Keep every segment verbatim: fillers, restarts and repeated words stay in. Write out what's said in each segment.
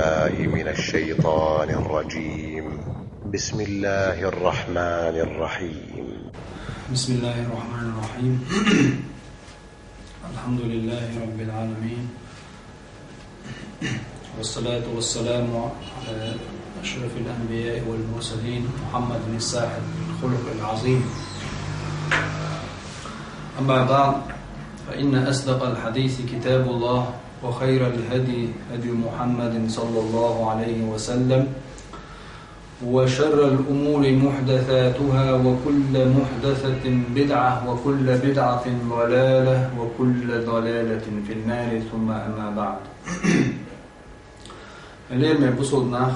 بالله من الشيطان الرجيم. بسم الله الرحمن الرحيم. بسم الله الرحمن الرحيم. الحمد لله رب العالمين. والصلاة والسلام على أشرف الأنبياء والمرسلين محمد صاحب الخلق العظيم. أما بعد، فإن أصدق الحديث كتاب الله، وخير الهدي هدي محمد صلى الله عليه وسلم، وشر الأمور محدثاتها، وكل محدثة بدعة، وكل بدعة ضلالة، وكل ضلالة في النار، ثم أما بعد. Лераме бусулба нах,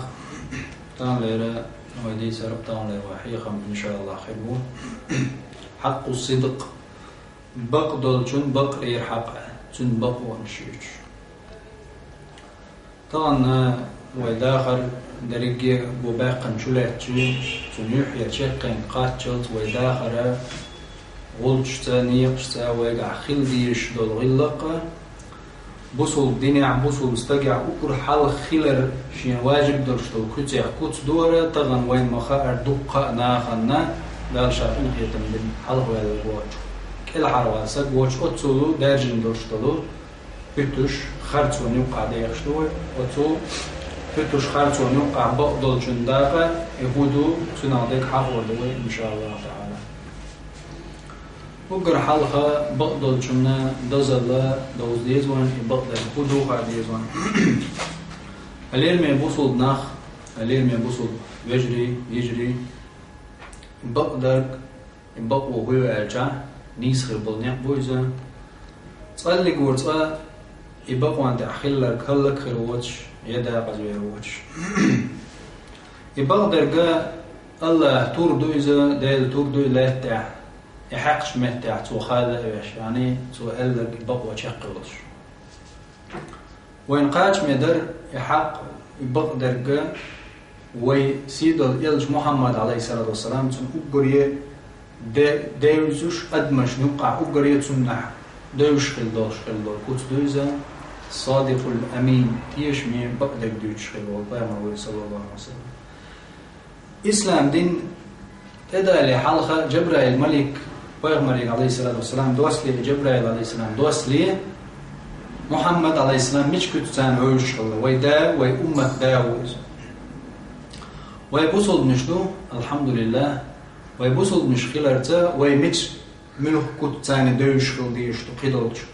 таханлера вай дийцар, таханлера вай хьехам, иншааллахӀ, хир бу. حق الصدق. Бакъдолчун бакъ дер хьакъ, цун бакъонаш юьйцуш. Тахана вай дахар дерриге а бу баьккхина чу лаьттачу, цунна юххера чаккхенга кхаччалц вай дахара гӀулчашца, некъашца вайгахь хила дезаш долу гӀиллакх а, бусулба динехь, бусулба стагехь уггар хьалха хилар шен важиб долуш долу куьцех куц ду хӀара, тахана вайна ма-хаара дуккха а нахана, Дала Ша къинхетам бина, хьалхаваьлла воцуш, кӀелхьарваьлла саг воцуш, оццул даьржина долуш долу хӀуьттуш харцонна юккъахь дехаш ду вай. Оцу хӀуьттуш харцонна юккъахь бакъдолчун дакъа, и хӀун ду, цунах дерг хьахор ду вай, иншааллахӀ таӀала. Уггар хьалха бакъдолчунна дозалла довза деза вайна, и бакъдерг хӀун ду хаа деза вайна. Лераме бусулба нах, лераме бусулба вежарий, йижарий, бакъдерг, и бакъо хӀун ю аьлча, нийса хир болу некъ бу иза. Цкъа а лигор цкъа и бакъонна тӀехь хилларг хӀаллакьхир воцуш, я дакъаза вер воцуш. И бакъдерг АллахӀан тур ду иза, Делан тур ду и лаьтта тӀехь, и хьаькхначу меттехь цо хала а веш, яъни цо аьлларг и бакъо чекхйолуш. Вайна кхачаме дара и хьакъ, и бакъдерг а, вай сийдолу элча Мухьаммад, Ӏалайхиссалату вассалам, цунна уггаре де-, девзаш, адамашна юккъахь уггаре цуннахь девзаш хила долуш хила долу куц ду иза, Садикъул Амин, тешаме бакъдерг дуьйцуш хила волу пайхамар вай, саллаллахӀу Ӏалайхи ва саллам. Ислам дин тӀедале хьалха Джабраил малик, пайхамарга, Ӏалайхиссалату вассалам, доссале, Джабраил, Ӏалайхиссалам, доссале, Мухьаммад, Ӏалайхиссалам, мича куьцаца вевзаш хилла, вай да, вай уммат да ву иза. Вай бусулбанаш ду, алхьамдулиллахӀ, вай бусулбанаш хиларца, вай мича муьлхха куьцаца девзаш хила дезаш ду кхидолчу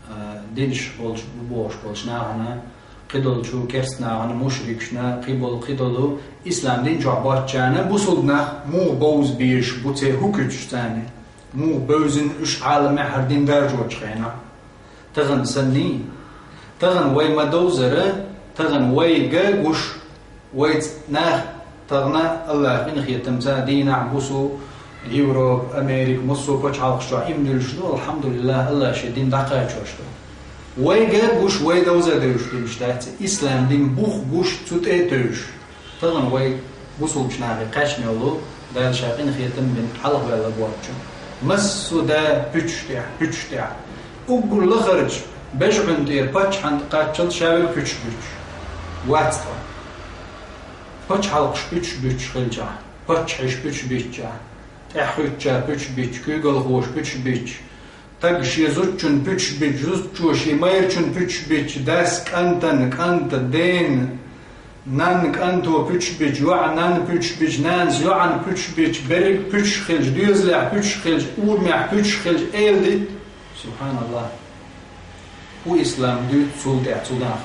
а, динаш болчу, бу бохуш болчу нахана, кхидолчу керста нахана, мушрикашна, кхиболу, кхидолу ислам дин чохь боцчарна, бусулба нах муха бовза безаш бу, церан хӀун куьцаш царна? Муха бевзина уьш Ӏаламехь хӀара дин даржочу хенахь? Тахана санний? Тахана вай ма довзара, тахана вайга гуш, вайца нах тахана АллахӀан къинхетамца дийнахь, бусу, Европа, Америка, массо а пачхьалкхаш чохь иман дуьллуш ду, алхьамдулиллахӀ, АллахӀ шен дин дӀакхачош ду. Вайга гуш, вай довза девзаш динаш дац, ислам дин бух гуш, цу тӀе а тевжаш. Тахана вай бусулбачу нахе кхаьчна йолу, Дала Ша къинхетам бина, хьалхаваьлла боцчу. Массо а да пуьчаш тӀехь, пуьчаш тӀехь. Уггар лахарчу бежанна тӀера паччахьна тӀе кхаччалц ша верг пуьчаш буьттуш. Вац тхо. Пачхьалкхаш пуьчаш буьттуш хилчахь, паччахьаш пуьчаш биттичахь, тӀаьхьахӀуьттучара пуьчаш биттича, куьйгалхоша пуьчаш биттича, стага шен зудчунна пуьчаш биттича, зудчо шен майрачунна пуьчаш биттича, дас кӀантана, кӀанта дена, нанна кӀанто пуьчаш биттича, йоӀа нанна пуьчаш биттича, нанас йоӀана пуьчаш биттича, берриг пуьчаш хилча, доьзалехь пуьчаш хилча, урамехь пуьчаш хилча, эладитта. СубхьаналлахӀ. ХӀун ислам дуьйцу цул тӀаьхьа цу нах?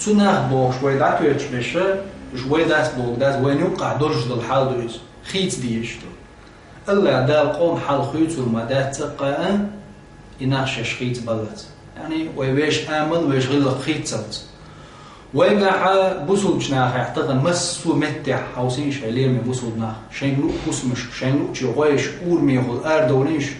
Цу нах бохуш вай дӀатоьттуш берш, уьш вай дац бохург дац, вайна юккъахь долуш долу хьал ду иза. Хийца дезаш ду. АллахӀ Дала къоман хьал хуьйцур ма дац цкъа а, и нах шаьш хийцабаллалц. Яъни, вай вешан амал, вешан гӀиллакх хийцалц. Вайгахьа бусулбачу нахехь тахана массо а меттехь хьовсийша, хьоме бусулба нах, шайна луъу хӀусамашка, шайна луъучу гӀойша, урамехула арадовлийша.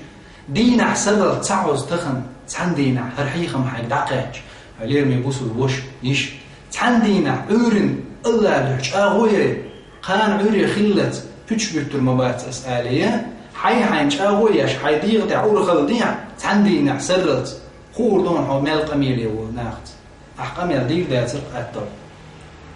Дийнахь сарралц ца хьовза тахана, цхьана дийнахь хӀара хьехам хьайга дӀакхаьчча, хьоме бусулба ваша, йиша. Цхьана дийнахь Ӏуьйранна АллахӀан дуьхьа чӀагӀо яй, кхана Ӏуьйре хиллалц, пуьчаш буьттур ма бац ас алий, хьайн-хьайн чӀагӀо еш, хьайн дегӀа тӀехь урхалла дехьа, цхьана дийнахь сарралц хуур ду хьо мел къамеле волу нахаца. Ахь къамел дийр дацара аьттув.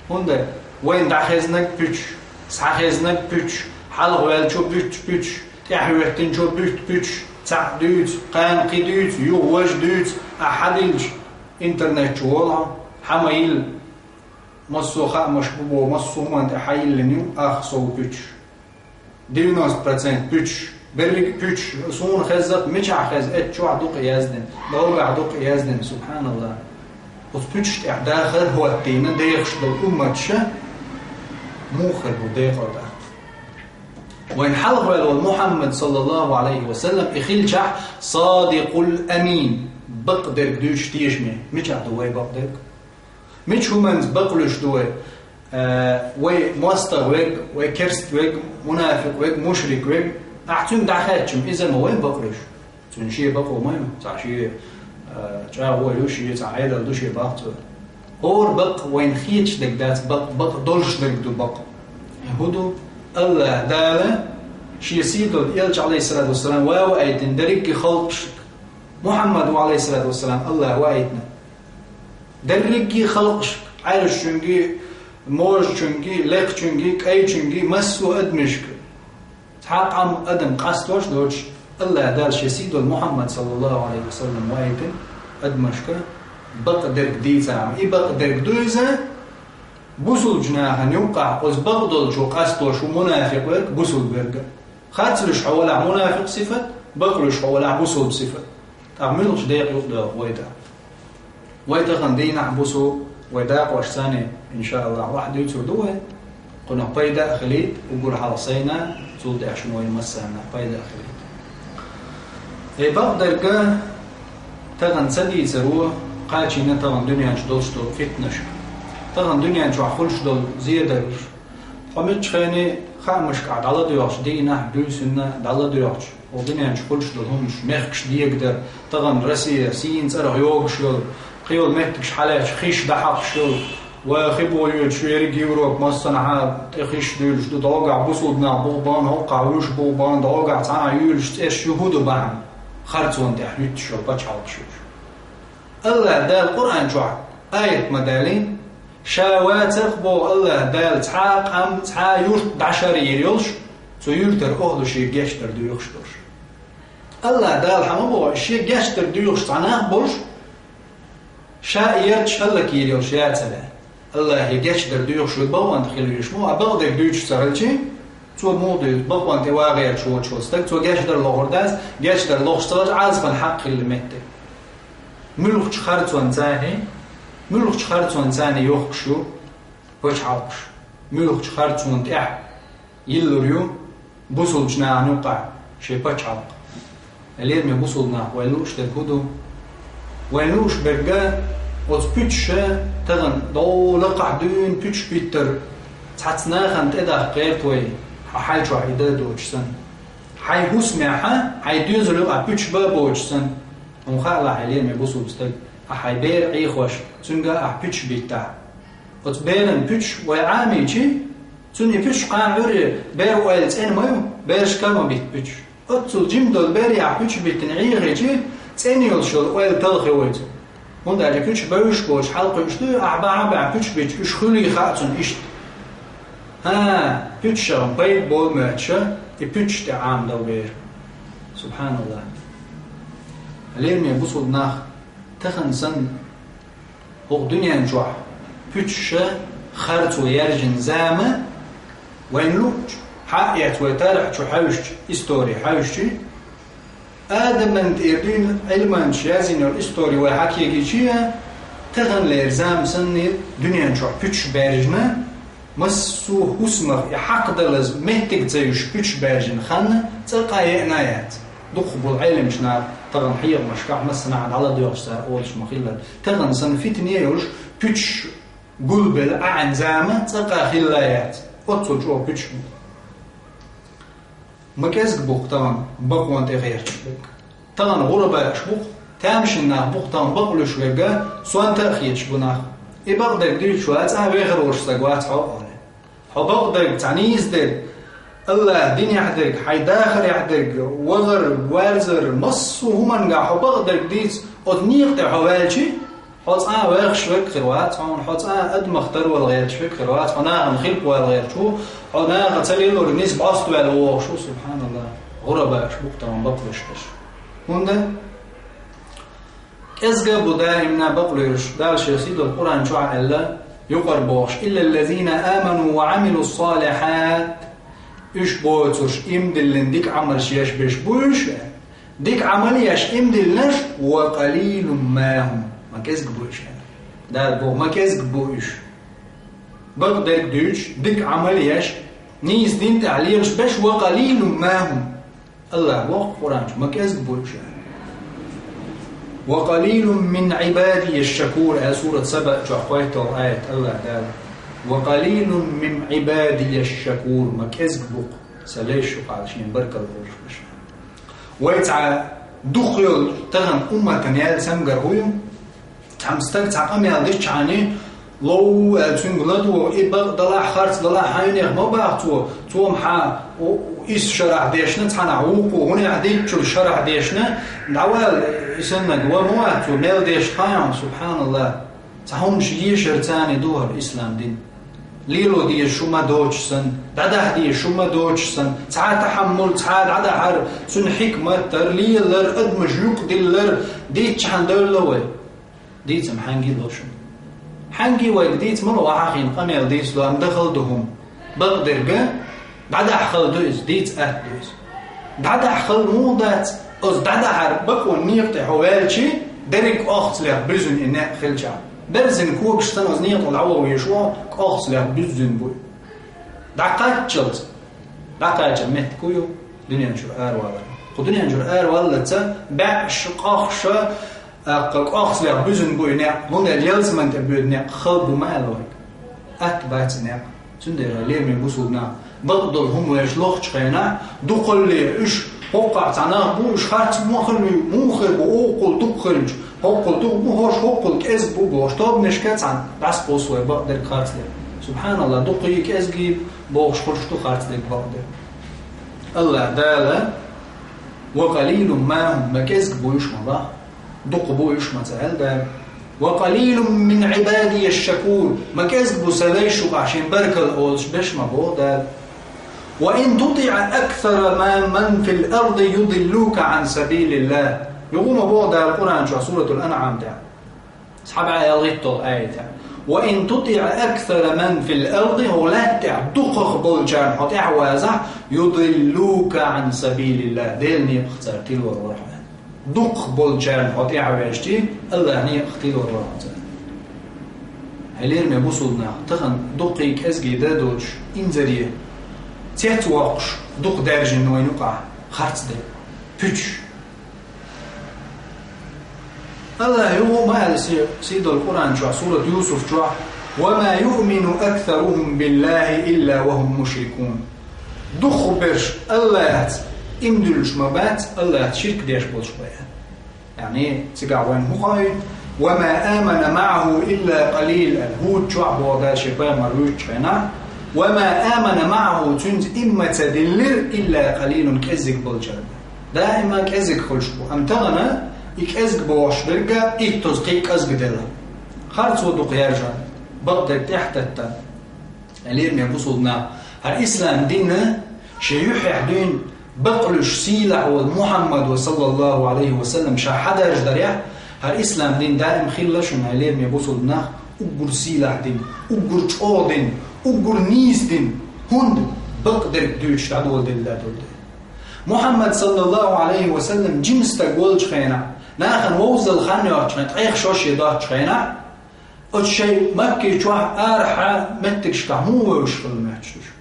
ХӀунда вайна дӀахезнарг пуьчаш, схьахезнарг пуьчаш, хьалхаваьллачо буьтту пуьчаш, тӀаьхьахӀоьттинчо буьтту пуьчаш, цхьаъ дуьйцу, кхана кхин дуьйцу, юха важа дуьйцу, ахь хьадилча интернет чу волахь, хьа ма йилла. Массо а хаамаш бу боху, массо а хӀуманна тӀе хьайиллина ю ах сов пуьчаш. Девяносто процент пуьчаш, берриг а пуьчаш, суна хезза-кх, мичахь хеза, эццахь дукха яздина, дӀогахь дукха яздина, субханаллахӀ. Оцу пуьчаш тӀехь дахар хӀоттийна дехаш долу умматаш муха хир бу декъал тӀаккха? Вайн хьалхаваьлла волу Мухьаммад, саллаллахӀу Ӏалайхи ва саллам, и хилчахь, садикъул амин, бакъдерг дуьйцуш тешаме. Мичахь ду вай бакъдерг? Мича хӀуманца бакълуьйш ду вай? Э, вай мостагӀа верг, вай керста верг, мунафикъ верг, мушрик верг, ахь цуьнга дӀахаьттича-м, иза ма вай бакълуьйш. Цуьнан шен бакъо ма ю, цхьа шен, э, чӀагӀо ю, шен цхьа Ӏедал ду, шен бакъ цо. ХӀора бакъ вайна хеташ дерг дац, бакъ, бакъ долуш дерг ду бакъ. ХӀун ду? АллахӀ Дала Шен сийдолчу элча, Ӏалайхиссалату вассалам, ва ваийтина дерриге халкъашка. Мухьаммад ва, Ӏалайхиссалату вассалам, АллахӀ ваийтина. Дерриге халкъашка, Ӏаьржачуьнга, можачуьнга, лекхачуьнга, кӀайчуьнга, массо а адамашка. Цхьа а къам, адам къастош доцуш, АллахӀ Дала Шен сийдолчу Мухьаммад, саллаллахӀу Ӏалайхи ва саллам, ваийтина адамашка бакъдерг дийцахь. И бакъдерг ду иза, бусулбачу нахана юккъахь оцу бакъдолчо къастош ву мунафикъ верг, бусулба верг а. Харцлуьйш хьо валахь мунафикъ сифат, бакълуьйш хьо валахь бусулба сифат. ТӀаккха муьлхачу декъа юкъадоьлху вай тӀаккха? Вай тахана дийнахь, бусу, вай дакъош царна, иншааллахӀ, ваьхьа дуьйцур ду вай. Кхунах пайда а хилийта, уггар хьалха сайна, цул тӀаьхьа шуна вайна массарна пайда а хилийта. Эй, бакъдерг а, тахана ца дийцаро кхачийна тахана дуьнен чу долуш долу фитнаш. Тахана дуьнен чохь хуьлуш долу зедарш. Хьо муьлххачу хенахь хаамашкахь дӀаладоьгӀча, дийнахь, буьйсанна дӀаладоьгӀча, хӀокху дуьнен чу хуьлуш долу хӀуманаш, мехкаш дегадар, тахана Россия сийна цӀарах йогуш йолу, кхин йолу меттигаш хьалаьцча хиш дӀахьакхаш йолу, ва хи бохуьйтуш ерриг Европа массанхьа тӀе хиш дуьйлуш ду, дӀогахь бусулба нах бухбан, хӀоккхахь вуьш бухбан, дӀогахь цхьана юьйлуш цӀераш ю, хӀун ду бахьана? Харцонна тӀехь юьттуш йолу пачхьалкхаш ю уьш. АллахӀ Дала Къуръан чохь аят ма далийна, Ша вацара боху АллахӀ Дала цхьа а къам, цхьа а юрт дӀашар йийр йолуш, цу юьртара охӀла шен гечдар доьхуш долуш. АллахӀ Дала хьан ма боху, шен гечдар доьхуш цхьа нах болуш, ша а ярташ хӀаллакйийр йолуш яцара. АллахӀе гечдар доьхуш верг бакъонтӀа хила везаш ма ву, а бакъдерг дуьйцуш ца хилча, цо муха дуьйцу, бакъонтӀа вагӀерчу воцуш волу стаг, цо гечдар лохур дац, гечдар лохуш ца хилча, Ӏазапан хьакъ хилла меттиг. Муьлххачу харцонца, муьлххачу харцонца йохкуш ю пачхьалкхаш, муьлххачу харцонна тӀехь йиллур ю бусулбачу нахана юккъахь шен пачхьалкх. Лераме бусулба нах, вай лууш дерг хӀун ду? Вай лууш берг а, оцу пуьчаша тахана дӀо лакхахь дуьйна пуьчаш биттар цхьацца нахана тӀедаккха гӀерта вай, хьан хьай чохь и дан доцуш санна. Хьайн хӀусамехь, хьайн доьзал юкъахь пуьчаш бан а боцуш санна. Хьуна хаалахь, хьайн лераме бусулба стаг, ахь хьайн бер Ӏехош, цуьнга ахь пуьчаш биттахь. Оцу беран пуьчаш вай Ӏамийчи, цунна и пуьчаш кхана Ӏуьйре бер ойла цӀена ма ю, берашка а ма битта пуьчаш. Оццул жима долу бере ахь пуьчаш биттина Ӏехийчи, цӀена йолуш йолу ойла талхи вайца. ХӀунда аьлча пуьчаш бевзаш боцуш хьалакхуьуш ду, ахь бахьа а баьхьна пуьчаш биттича, уьш хуьлий хаьа цунна иштта. ХӀан, пуьчашах пайда болу моьттуш, и пуьчаш тӀе Ӏамадо бер. СубхьаналлахӀ. Лераме бусулба нах, тахана санна, хӀокху дуьнен чохь пуьчаша харцо яьржина зама, вайна луъучу, хьаэца вай тарх чу хьаьвсича, истори хьаьвсичи, Адаман тӀера дуьйна Ӏилманчаша язйина йолу истори вай хьакегийчи, таханлера зама санна дуьнен чохь пуьчаш баьржина, массо а хӀусамах и хьакхадалаза меттиг ца юьсуш пуьчаш баьржина хан цкъа а еана яц. Дукхахболу Ӏеламчу наха тахана хьехамашкахь массанхьа дӀаладоьгӀуш цара олуш ма-хиллара. Тахана санна фитне а йолуш, пуьчаш гулбелла Ӏаьхьна зама цкъа а хилла яц. Оццул чӀогӀа пуьчаш бу. Ма кӀезиг бу-кх тахана бакъонан тӀе гӀерташ берг. Тахана гӀурабаьхаш бу-кх, тамашийна нах бу-кх тахана бакълуьйш верг а, сонта а хеташ бу нах. И бакъдерг дуьйцуш вац ахь, вехар волуш стаг вац хьо олий. Хьо бакъдерг, цхьа нийса дерг, АллахӀан динехь дерг, хьайн дахарехь дерг, вахар, ваьрзар, массо а хӀуманга хьо бакъдерг дийца, оцу некъа тӀе хьо ваьлчи, Хьо цкъа а вехаш верг хир вац хьуна, хьо цкъа а адамах тарвала гӀерташ верг хир вац, хьо нахана хилпа вала гӀерташ ву, хьо наха ца лелорг нийса бӀоставаьнна вогӀуш ву, субхьаналлахӀ. ГӀурабаш бу-кх тахана бакълуьйш берш. ХӀунда? КӀезига а бу даимна бакълуьйш, Дала шен сийдолчу Къуръан чохь аьлла, юкъара бохуш: «Илла ллазина аману ва Ӏамилу ссалихьат». Уьш боцурш, иман диллина дика Ӏамалш еш берш бу уьш, дика Ӏамал еш иман диллинарш, «ва къалилум ма хӀум». Ма кӀезиг бу уьш. Дала боху, ма кӀезиг бу уьш. Бакъдерг дуьйцуш, дика Ӏамал еш, нийса дин тӀехь лелаш берш, «ва къалилум ма хӀум». АллахӀа боху Къуръан чу, ма кӀезиг бу уьш. «Ва къалилум мин Ӏибадия шакур», аьлла сурат Саба чохь кхойтталгӀа аят АллахӀа Дала. «Ва къалилум мин Ӏибадия шакур», ма кӀезиг бу-кх Сан лайш юкъахь шена баркалла олуш берш. Вай цхьа дукхах йолу тахана умматана яьлла цамгар хӀун ю? Цхьана стага цхьа къамел диччахьана, лов аьлла цуьнга ладогӀа, и бакъ далахь, харц далахь хьайнех ма баха цо, цо-м хьан, у, у, исс шарахь дешна, цхьанахь вукхо, хӀунехь дийцчул шарахь дешна, дӀавала, и саннаг, ва ма вац цо, мел дешна хаьий хьуна, субхьаналлахӀ. Цхьа хӀуманаш ешар царна ду хӀара ислам дин. Лело деза шу ма доцуш санна, дӀадахьа деза шу ма доцуш санна, цхьа тахьаммул, цхьа дӀадахьар, цуьнан хьикмат дар, лелар, адамаш юкъадиллар, дийцчахьана девлла вай. Дийца-м хьаьнгге а ло шуна. Хьаьнгге вайга дийца ма ло, ваха хин къамел дийца ло, амма дахала ду хӀума. Бакъдерг а, дӀадахьа хала ду иза, дийца атта ду иза. ДӀадахьа хала муха дац, оцу дӀадахьар бакъонан некъа тӀе хьо ваьлча, дерриг кӀохцалех буьззина и некъ хилчахь. Берзина когаш санна оцу некъа тӀе дӀаваха везаш ву, кӀохцалех буьззина бу. ДӀакхаччалц. ДӀакхачар меттиг хӀун ю? Дуьнен чуьра аравалар. Кху дуьнен чуьра араваллалц баьӀаш, къахьош, тӀаккха кӀохцалех буьззина бу и некъ, хӀунда аьлча ялсамани тӀе боьду некъ хала бу ма аьлла вайга. Атта бац и некъ. Цундела, лераме бусулба нах, бакъдолу хӀума вайша лохучу хенахь, дукхалле уьш, хӀокхахь цхьа нах бу, уьш харц ма хилла, муха хир бу, оццул дукха хилча, хӀокхул дукха бу, хӀорш хӀокхул кӀезиг бу бохуш, тобанашка а цхьаьна дӀасакхуссу вай бакъдерг харцдерг. Субхьаналлахь, дукха и кӀезиг бохуш хуьлуш ду харцдерг бакъдерг. АллахӀа Дала: «Ва къалилум ма хӀум», ма кӀезиг бу уьш ма боху. Дукха бу уьш ма ца аьлла Дала. «Ва къалилум мин Ӏибадия шакур», ма кӀезиг бу Сан лайш юкъахь шена баркалла олуш берш ма боху Дала. «Ва ин тутиӀ аксара ман фил арди юдиллука Ӏан сабилиллахь». Юха ма боху Дала Къуръан чохь, Суратул Анъам тӀехь. Схьа бӀе ялхитталгӀа аят. «Ва ин тутиӀ аксара ман фил арди», хӀокху лаьтта тӀехь дукхах болчарна хьо тӀаьхьавазахь, «юдиллука Ӏан сабилиллахь», Делан некъах цара тилор вара хьо. Дукхах болчарна хьо тӀаьхьаваьжчи, АллахӀан некъах тилор вара хьо цара. Хьай лераме бусулба нах, тахана дуккха и кӀезиг дан доцуш, инзаре, цец воккхуш, дукха даьржина вайна юкъахь харцдерг, пуьчаш. АллахӀа юха ма аьлла се-, сийдолу Къуръан чохь, сурат Юсуф чохь: «Ва ма юъмину аксарухум биллахи илла ва хум мушрикун». Дукхахберш АллахӀаца иман дуьллуш ма бац, АллахӀаца ширк деш болуш бен. Яъни, цигахь вайна хӀун хаьий? «Ва ма амана маӀаху илла къалил», аьлла, ХӀуд чохь боху Дала шен пайхамар вуьйцучу хенахь: «Ва ма амана маӀаху», цуьнца иман ма ца диллира, «илла къалилун», кӀеззиг болчара. Даима кӀезиг хуьлуш бу, амма тахана и кӀезиг бохуш берг а иттаза кхин а кӀезиг делла. Харцо дукха яржа, бакъдерг тӀехь а тетта. Лераме бусулба нах, хӀара ислам дин шен юьххьехь дуьйна бакълуьйш сийлахь волу Мухьаммад ва, саллаллаху Ӏалайхи ва саллам, ша хьадаржа дарехь, хӀара ислам дин даим хилла шуна, хӀай лераме бусулба нах, уггар сийлахь дин, уггар чӀогӀа дин, уггар нийса дин, хӀунда бакъдерг дуьйцуш дӀадоладелла долу дела. Мухьаммад, саллаллаху Ӏалайхи ва саллам, жима стаг волчу хенахь, нахана вовзал хан йоцчу хенахь, ткъех шо шен доцчу хенахь, оцу шайн Макки чохь арахьа меттигашкахь муха вевзаш хилла моьттуш ду шу?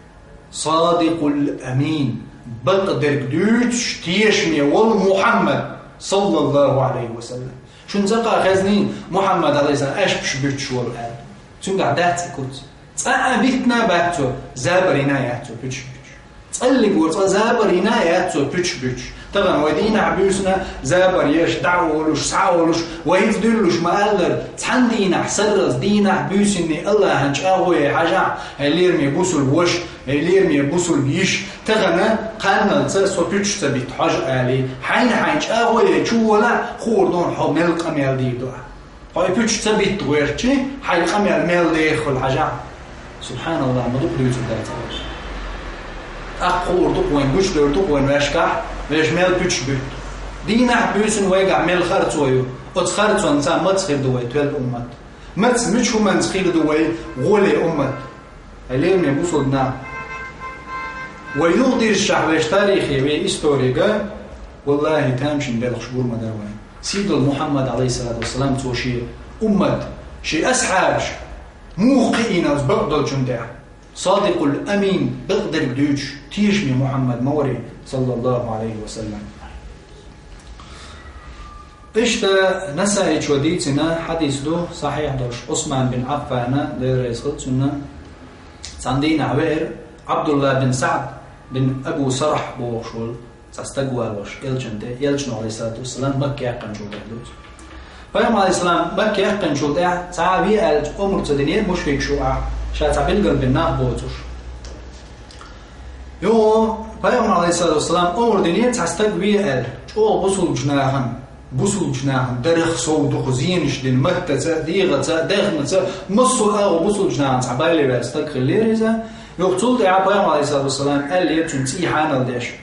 Садикъул амин, бакъдерг дуьйцуш тешаме волу Мухьаммад, саллаллаху Ӏалайхи ва саллам. Шуна цкъа а хезний Мухьаммад, Ӏалайхиссалам, аьшпаш буьттуш волу аьлла? Цуьнгахь дац и куц. Цкъа а биттина а бац цо, забар йина а яц цо пуьчаш буьттуш. ЦӀаллиг ву цкъа забар йина а яц цо пуьчаш буьттуш. Тахана вай дийнахь буьйсина забар еш, дӀа а олуш, схьа а олуш, вай хӀинца дуьллуш ма-аллара, цхьана дийнахь, сарралц дийнахь буьйсинний АллахӀан чӀагӀо яй хьажахь, хӀай лераме бусулба ваша, хӀай лераме бусулба йиша, тахана кханналца со пуьчаш ца битта хьожа алий, хьайна-хьайна чӀагӀо яй чу волахь, хуур ду хьо мел къамел дийр ду ахь. Хьо и пуьчаш ца битта гӀертачи, хьайн къамел мел деххал хьажахь. Субханаллах, ма дукха дуьйцур дац вайша. ТӀаккха хуур ду-кх вайн, гучудер ду-кх вайн ваьшкахь, вайша мел пуьчаш буьтту. Дийнахь-буьйсанна вайгахь мел харцо ю, оцу харцонца маца хир ду вай тоьлла уммат? Маца, муьлхачу хӀуманца хир ду вай гӀоле уммат? Хьай лераме бусулба нах, вай юхадирзичахь вайша тарихе, вай историга, валлахӀи, тамашийна белхаш гур ма дара вайн. Сийдолчу Мухьаммада, Ӏалайхиссалату вассалам, цо шен уммат, шен асхьабаш муха кхиийна оцу бакъдолчунна тӀехь? Садикъул Амин, бакъдерг дуьйцуш, тешаме Мухьаммад ма варий, саллаллахӀу Ӏалайхи ва саллам. Иштта Насаичо дийцина хьадис ду, сахьихь долуш, Ӏусман бин Ӏаффана, Дела реза хила цунна, цхьана дийнахь веара Ӏабдулла бин СаӀд бин Абу Сархь бохуш волу цхьа стаг валош, элчанна тӀе, элчано, Ӏалайхиссалату вассалам, Макка яьккхинчул тӀаьхьа ду иза. Пайхамар, Ӏалайхиссалам, Макка яьккхинчул тӀаьхьа цхьа а ве аьлла омра ца динера мушрикаша, ша цхьа билгал бина нах боцуш. Юха Пайхамар, Ӏалайхиссалату вассалам, омра динера цхьа стаг ве аьлла, чӀогӀа бусулбачу нахана, бусулбачу нахана дарах сов дукха зенаш дина, маттаца а, дегӀаца а, даьхнаца а, массо а агӀор бусулбачу нахана цхьа бале ваьлла стаг хиллера иза. Юха цул тӀаьхьа Пайхамар, Ӏалайхиссалату вассалам, аьллера цунна цӀий хьанал деш.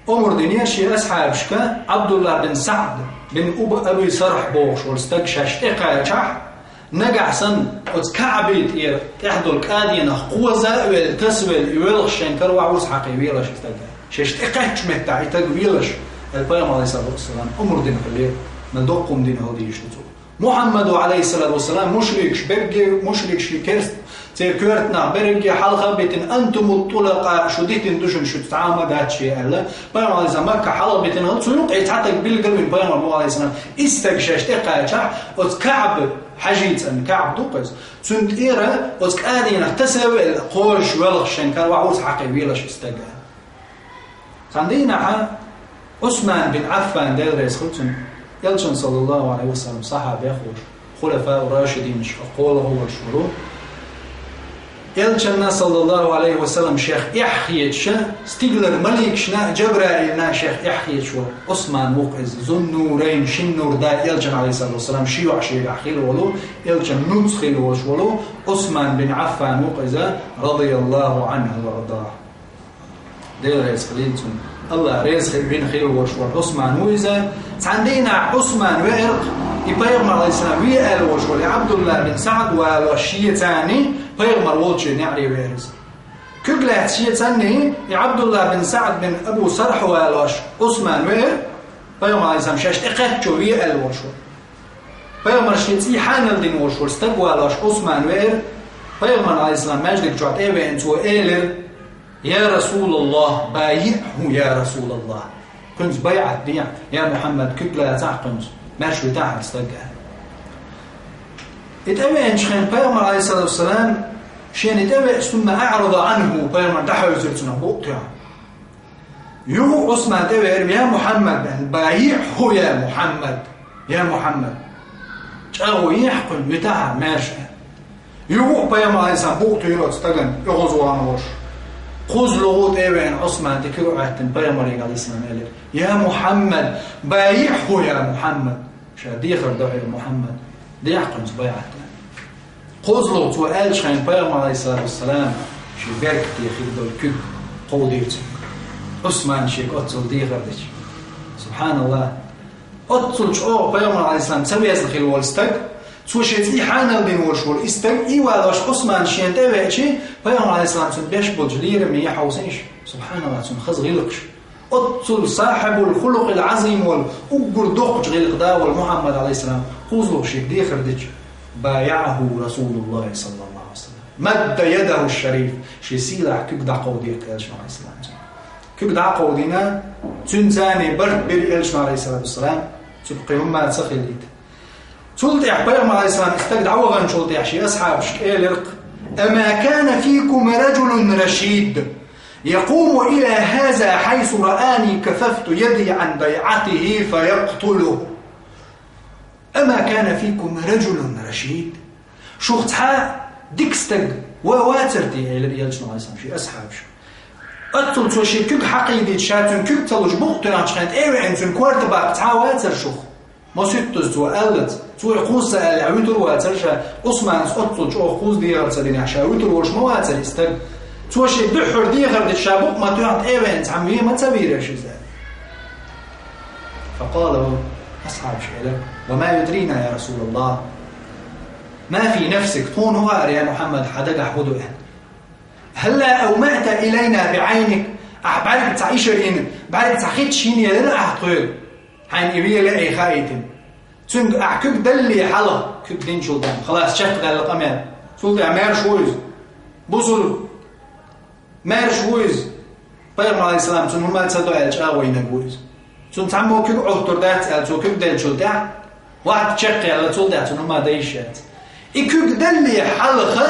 Омра динера шен асхьабашка Ӏабдулла бин СаӀд бин Уб-, Аби Сархь бохуш волу стаг шаьш тӀекхачахь, нагахь санна оцу КаӀбин тӀера тӀехь долу кӀаденах кхоза а велла, тасавелла, и воьлхуш шайн караваьхьа вуьрса хьакхе велаш и стаг. Шаьш тӀекхаьччу меттехь и стаг велаш, аьлла, Пайхамар, Ӏалайхиссалату вассалам, омра дина хилла, мел доккха хӀума дина хила дийш ду цо. Мухьаммада, Ӏалайхиссалату вассалам, мушрикаш берриге, мушрикаш керст-, церан коьртанах берриге хьалха а битина, «Антуму тӀулакъа», шу дитина ду шуна, шуьца цхьа а ма дац ше аьлла. Пайхамар, Ӏалайхиссалам, Макка хьалха битина хилла, цу юккъе цхьа стаг билгал вина Пайхамар, Ӏалайхиссалам, и стаг шаьш тӀекхачахь, оцу КаӀб, хьаьжцӀанна КаӀб ду-кх иза, цунна тӀера оцу кӀаденах тасавелла, кхозуш воьлхуш шайн караваьхьа вуьрса хьакхе велаш и стаг. Цхьана дийнахьа Ӏусман бин Ӏаффан, Дела реза хила цунна, элчанан, саллаллахӀу Ӏалайхи ва саллам, сахьабех волуш, хулафау рашидинашкахь кхоалгӀа волуш вара. Элчанна, саллаллахӀу Ӏалайхи ва саллам, шех эхь хеташ, стигалара маликашна а, Джабраилна а шех эхь хеташ вара. Ӏусман ву-кх иза, Зуннурайн, шин нур даь, элчанан, Ӏалайхиссалату вассалам, ши йоӀ шегахь хилла волу, элчанан нуц хилла волуш волу Ӏусман бин Ӏаффан ву-кх иза, радияллахӀу Ӏанху ва ардахӀу. Дела реза хилийла цунна. АллахӀ реза хи-, вина хилла волуш волу Ӏусман ву иза. Цхьана дийнахь Ӏусман веара-кх, и Пайхамар, Ӏалайхиссалам, ве аьлла волуш волу и Ӏабдулла бин СаӀд валош шеца, Пайхамар волчу неӀаре веара иза. Куьг лаьцна шеца и Ӏабдулла бин СаӀд бин Абу Сархь валош Ӏусман веара, Пайхамар, Ӏалайхиссалам, шаьш тӀекхаьччо ве аьлла волуш волу. Пайхамар шен цӀий хьанал дина волуш волу стаг валош Ӏусман веара, Пайхамар, Ӏалайхиссалам, маьждиг чохь тӀе а веана, цо элира: «Я РасулаллахӀ, байиӀхӀу, я РасулаллахӀ». Кхуьнца байӀат дехьа, я Мухьаммад, куьг лацахь кхуьнца, маьрша витахь хӀара стаг. И тӀевеанчу хенахь Пайхамар, Ӏалайхиссалату вассалам, шена и тӀевеа, сумма аӀрада Ӏанху, Пайхамар дӀахьевзира цунах букъ тоьхна. Юха Ӏусман тӀевеара: «Я Мухьаммад», аьлла, «байиӀхӀу, я Мухьаммад, я Мухьаммад». ЧӀагӀо ехьа кхуьнан, витахь хӀара маьрша. Юха а Пайхамар, Ӏалайхиссалам, букъ туьйхира оцу стагана, оьгӀазвахана волуш. КхозлагӀа тӀе а веана, Ӏусман тӀе куьг а Ӏоьттина, Пайхамаре, Ӏалайхиссалам, элира: «Я Мухьаммад, байиӀхӀу, я Мухьаммад». Ша дехар до хьуна, Мухьаммад, дехьа кхуьнца байӀат. КхозлагӀа цо аьллачу хенахь Пайхамар, Ӏалайхиссалату вассалам, шен бертахь хилла долу куьг кховдийра цуьнга, Ӏусмана шега оццул дехар дича. СубхьаналлахӀ! Оццул чӀогӀа Пайхамар, Ӏалайхиссалам, ца везна хилла волу стаг, цо шен цӀий хьанал дина волуш волу и стаг, и валош Ӏусман шена тӀе а веачи, Пайхамар, Ӏалайхиссалам, цунна беш болчу лераме хьовсийша. СубхьаналлахӀ, цунна хаза гӀиллакхаш. Оццул сахьибул хулукъил Ӏазим волу, уггар доккхачу гӀиллакхан да волу Мухьаммад, Ӏалайхиссалам, кхозлагӀа шега дехар дича, байаӀахӀу РасулуллахӀи, саллаллахӀу Ӏалайхи ва саллам. Мадда ядахӀу шариф, шен сийлахь куьг дӀакховдийра Элчано, Ӏалайхиссалам. Куьг дӀакховдийна, цуьнца барт бира Элчано, Ӏалайхиссалату вассалам, цуьнга кхин хӀумма ца хилийта. Цул тӀаьхьа Пайхамар, Ӏалайхиссалам, и стаг дӀаваханчул тӀаьхьа шен асхьабашка элира-кх: «Ама кана фикум раджулун рашид, якуму иля хаза, хьайсу раани кафафту яди Ӏан байӀатихӀи фаякътулухӀу. Ама кана фикум раджулун рашид». Шух цхьа дика стаг ва-, вацара те, элира Элчано, Ӏалайхиссалам, шен асхьабашка. Оццул цо шен куьг хьакхийдийта, ша цуьнан куьг ца луш букъ тоьхначу хенахь тӀе а веана, цуьнан корта баккха цхьа а вацара шух? Масуьттаза цо аьллац, цо и кхузза аьлла вуьтур вацара ша, Ӏусманас оццул чӀогӀа кхузза дехар ца динехь, ша вуьтур волуш ма вацара и стаг. Цо шен дуьххьара дехар дича, ша букъ ма тоьхна тӀе а веана, цхьамма вен ма ца вийра иза. فقال, асхьабаша элира: وما يدرينا يا رسول الله؟ ما في نفسك, тхуна хӀун хаьара, я Мухьаммад, хьан дагахь хӀун ду аьлла? هلا أومأت إلينا بعينك؟ Ахьа бӀаьрга цхьа ишар йина, бӀаьрга цхьа хиташ йина елира ахьа тхоьга, хьайна и вен лаьий хаийтина? Цуьнга ахьа куьг даллале хьалха, куьг динчул тӀаьхьа, халас, чекхдаьлла къамел. Цул тӀаьхьа маьрша ву иза. Бусулба. Маьрша ву иза. Пайхамар, алейхиссалам, цунна хӀума ца до аьлла, чӀагӀо йинарг ву иза. Цунна цхьаммо куьг Ӏоттур дац аьлла, цо куьг деллачул тӀаьхьа, вахта чекхъяьлла, цул тӀаьхьа цунна хӀума дан йиш яц. И куьг даллале хьалха,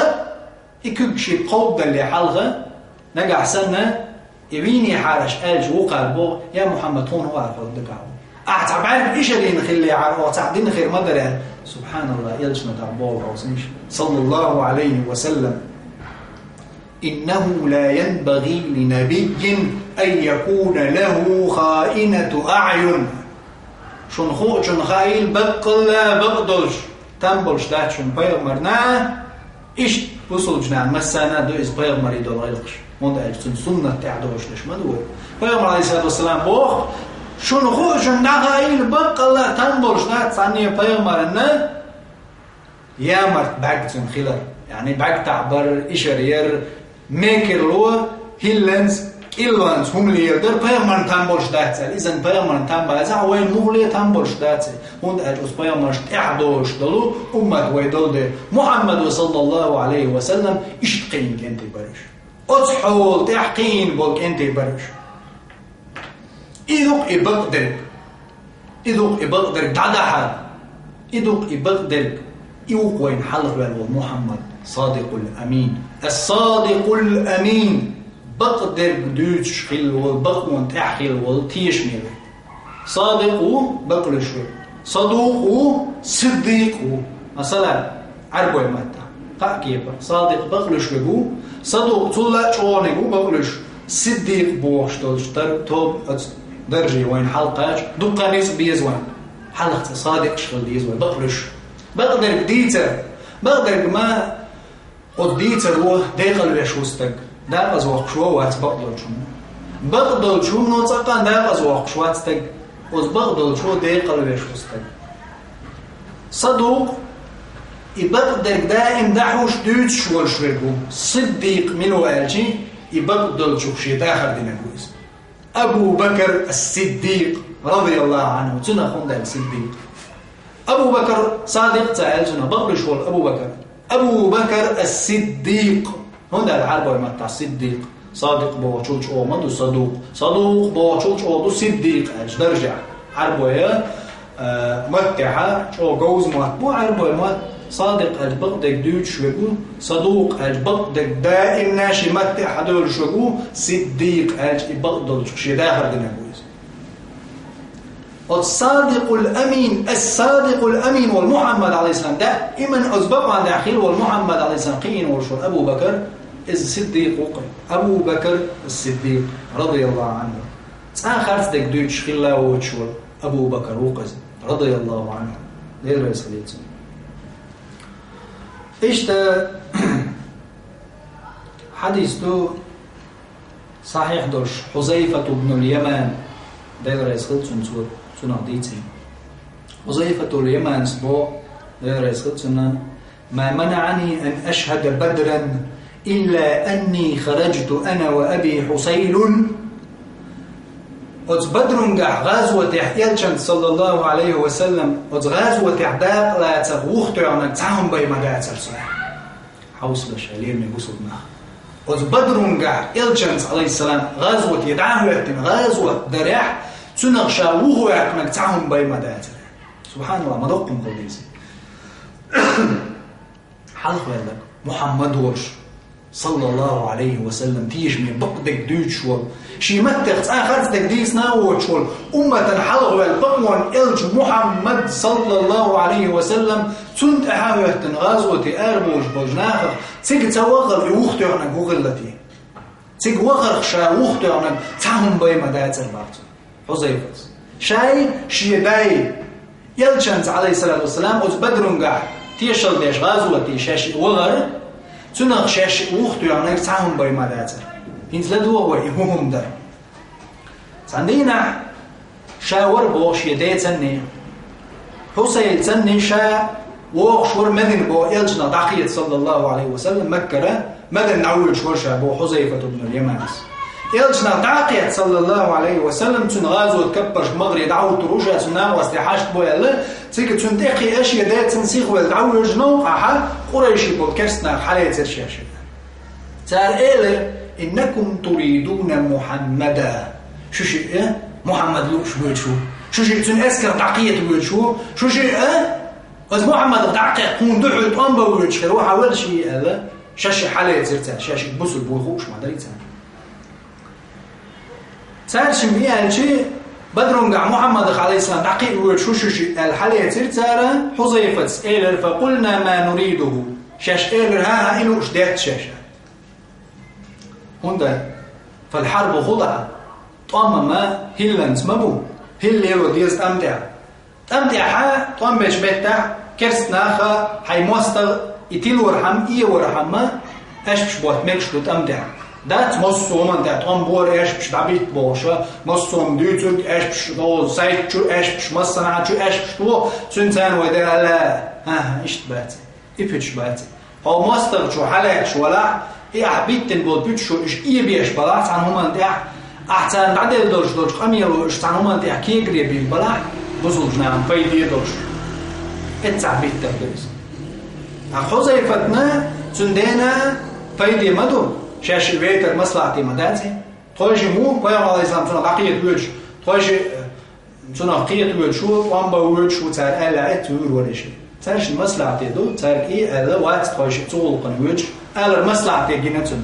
и куьг шиъ кховдалле хьалха, нагахь санна, и вийне хьараш аьлча вукхара боху: «Я Мухьаммад, хӀун хӀара хьо дагахь ву? Ахьа цхьа бӀаьрга ишар йина хиллехьара, оха цхьаъ дина хир ма дара», аьлла. Субханаллах, элчано дагахь боху хьовсийша, саллаллаху алейхи ва саллам: «إنه لا ينبغي لنبي أن يكون له خائنة أعين». Шуна хуучунна хаийла, баккъалла бакъ долуш там болуш дац шуна пайхамарна, иштта бусулба нахана массарна а ду иза пайхамаре долу гӀиллакхаш, хӀунда аьлча цуьнан суннат тӀехь долуш дерш ма ду вай. Пайхамар, алейхиссалату вассалам, боху: «Шуна хуучунна дӀахаийла, баккъалла там болуш дац цхьанне пайхамарна ямарта бӀаьрг цуьнан хилар». Яъни бӀаьрг тахьбар, ишар яр, мекарло, хӀилланца, кӀиллонца хӀума леладар пайхамарна там болуш дац аьлла. Иза пайхамарна там бацахь, вайна муха ле там болуш дац. ХӀунда аьлча оцу пайхамаршна тӀехь долуш долу уммат вай долу дела, Мухьаммада, саллаллаху алейхи ва саллам, иштта кхиийна кӀентий бара уьш. Оцу хьолан тӀехь кхиийна болу кӀентий бара уьш. И ду-кх и бакъдерг. И ду-кх и бакъдерг дӀадахьар. И ду-кх и бакъдерг. И ву-кх вайна хьалхаваьлла волу Мухьаммад, Садикъул Амин. Ас-Садикъул Амин. Бакъдерг дуьйцуш хилла волу, бакъонан тӀехь хилла волу тешаме верг. Садикъ ву, бакълуьйш верг. Садукъ ву, сиддикъ ву. Масала, Ӏаьрбойн маттахь кхаа кепара. Садикъ бакълуьйш верг ву, садукъ цул а чӀогӀаниг ву бакълуьйш, сиддикъ бохуш долчу тар-, тоба оцу дарже вайна хьалакхача, дуккха ницкъ беза вайна. Хьалха цкъа садикъаш хила деза вай, бакълуьйш. Бакъдерг дийцар. Бакъдерг ма оцу дийцаро декъалвеш ву стаг. Декъаза воккхуш вац бакъдолчунна. Бакъдолчунна цкъа а декъаза воккхуш вац стаг. Оцу бакъдолчо декъалвеш ву стаг. Садукъ, и бакъдерг даим дӀахьуш, дуьйцуш волуш верг ву. Сиддикъ мила ву аьлча, и бакъдолчух шен дахар динарг ву иза. Абу Бакр ас-Сиддикъ, радияллаху анху, цунах хӀунда аьлла Сиддикъ? Абу Бакр Садикъ ца аьлла цунах, бакълуьйш волу Абу Бакр. Абу Бакр ас-Сиддикъ. ХӀунда аьлла Ӏаьрбойн маттахь сиддикъ? Садикъ бохучул чӀогӀа ма ду садукъ. Садукъ бохучул чӀогӀа ду сиддикъ аьлча даржехь. Ӏаьрбойн, э, маттехь чӀогӀа говза мотт бу Ӏаьрбойн мотт. Садикъ аьлча бакъдерг дуьйцуш верг ву, садукъ аьлча бакъдерг даимна шен маттехь хьадолуш верг ву, сиддикъ аьлча и бакъдолчух шен дахар динарг ву иза. Оцу Садикъул Амин, ас-Садикъул Амин волу Мухьаммад, алейхиссалам, даиман оцу бакъонан тӀехь хилла волу Мухьаммад, алейхиссалам, кхиийна волуш волу Абу Бакр, иза сиддикъ ву-кх. Абу Бакр ас-Сиддикъ, радияллаху анху. Цкъа а харцдерг дуьйцуш хилла воцуш волу Абу Бакр ву-кх иза, радияллаху анху. Дела реза хуьлда цунна. Иштта хьадис ду, сахьихь долуш, Хьузайфат ибн аль-Яман, Дела реза хуьлда цунна, цо цунах дийцина. Хьузайфатул Яманас боху, Дела реза хуьлда цунна: «ما منعني أن أشهد بدرا إلا أني خرجت أنا وأبي حصيل». Оцу Бадрунгахь гӀазотехь элчанца, саллаллаху алейхи ва саллам, оцу гӀазотехь дакъа лацарх вухатоьхнарг цхьа хӀума бен ма дацара со. Хьовсалаш, хьоме бусулба нах. Оцу Бадрунгахь элчанца, алейхиссалам, гӀазоте дӀа а хӀоьттина, гӀазот дарехь, цунах ша вухаваьккхинарг цхьа хӀума бен ма дацара. Субханаллах, ма доккха хӀума хила деза. Хьалхаваьлларг Мухьаммад волуш, саллаллаху алейхи ва саллам, тешаме бакъдерг дуьйцуш волу, шен маттех цкъа а харцдерг дийцина а воцуш волу, умматан хьалхаваьлла бакъонан элча Мухьаммад, саллаллаху алейхи ва саллам, цунна тӀаьхьа а хӀоьттина гӀазоте арабовлуш болчу нахах, цига ца ваххалла и вухатоьхнарг хӀун хилла те? Цига вахарх ша вухатоьхнарг цхьа хӀума бен ма дацара боху цо, Хьузайфас. Шай, шен дай, Элчанца, Ӏалайхиссалату вассалам, оцу Бадрунгахь тешалла деш гӀазоте шаьш вахара, цунах шаьш вухатоьхнарг цхьа хӀума бен ма дацара. ХӀинца ладогӀа вай и хӀун хӀума дара. Цхьана дийнахь ша вара боху шен ден цӀанний. Хьусайла цӀанний ша вогӀуш вара Мадина боху Элчанах дӀакхета, саллаллаху Ӏалайхи ва саллам, Маккара Мадина дӀавоьдуш вара ша боху Хьузайфат ибн аль-Яманас. Элчанах дӀакхета, саллаллаху Ӏалайхи ва саллам, цуьнан гӀазот каппаршка магӀаре дӀахӀуттур ву ша, цуьнан накъостий хьашт бу аьлла, цига цунна тӀекхиа шен ден цӀанний сихвелла дӀавоьдуш новкъахь, къурайший болу керста нах хьалецира шаьш. Цара элира: «Иннакум туридуна Мухьаммада». Шу шиъ, э, Мухьаммад лууш воьдуш ву. Шу шиъ цуьнан эскар дӀакхета воьдуш ву. Шу шиъ, э, оцу Мухьаммадах дӀакхетта хьуна дуьхьал тӀом бан воьдуш хир ву, хьан велла шиъ аьлла, шаьш шиъ хьалецира цара, шаьш шиъ бусулба ву хууш ма дарий царна. Цара шимма и аьлчи, Бадрунгахь Мухьаммадах, Ӏалайхиссалам, дӀакхиа воьдуш ву шу шиъ аьлла хьалецира цара, Хьузайфас элира: «Факъулна ма нуридуху». Шаьш элира: «ХӀан-хӀа, и лууш дац шаьш». ХӀунда? «Фалхьарбу худа». ТӀом-м хӀилланца ма бу. ХӀилла лело деза тӀам тӀехь. ТӀам тӀехь, тӀом бечу меттехь, керста наха хьайн мостагӀа и тилорхьама, эвархьама, аьшпаш ботта мегаш ду тӀам тӀехь. Дац массо а хӀуманна тӀехь тӀом бора аьшпаш дӀабитта бохуш, массо а хӀума дуьйцург аьшпаш, о, сайта чу аьшпаш, массанхьа чу аьшпаш ду, цуьнан царна вай дера аьлла, хӀан-хӀа, иштта бац. И пуьташ бац. Хьо мостагӀчо хьалаьтташ валахь, и ахь биттина болу пуьташ шу иша эбеш балахь цхьана хӀуманна тӀехь, ахь царна дӀаделла долуш долчу къамело иша цхьана хӀуманна тӀехь кегаре бийр балахь, бусулба нахана пайде долуш. Эццахь биттар ду иза. Ткъа Хьузайфатна цуьнан дена пайде ма ду, шаьш шиъ вейтар маслахьте ма дац и. Тхойшиъ ву, пайхамар, Ӏалайхиссалам, цунах дӀакхета воьдуш, тхойшиъ, э, цунах кхета воьдуш ву, тӀом бан воьдуш ву, цара аьлла, эццахь вуьйр вара и шиъ. Цаьршинна маслахьте ду, цаьрга и аьлла, вац тхойшиъ цу гӀуллакхана воьдуш, алар маслахьте гина цунна.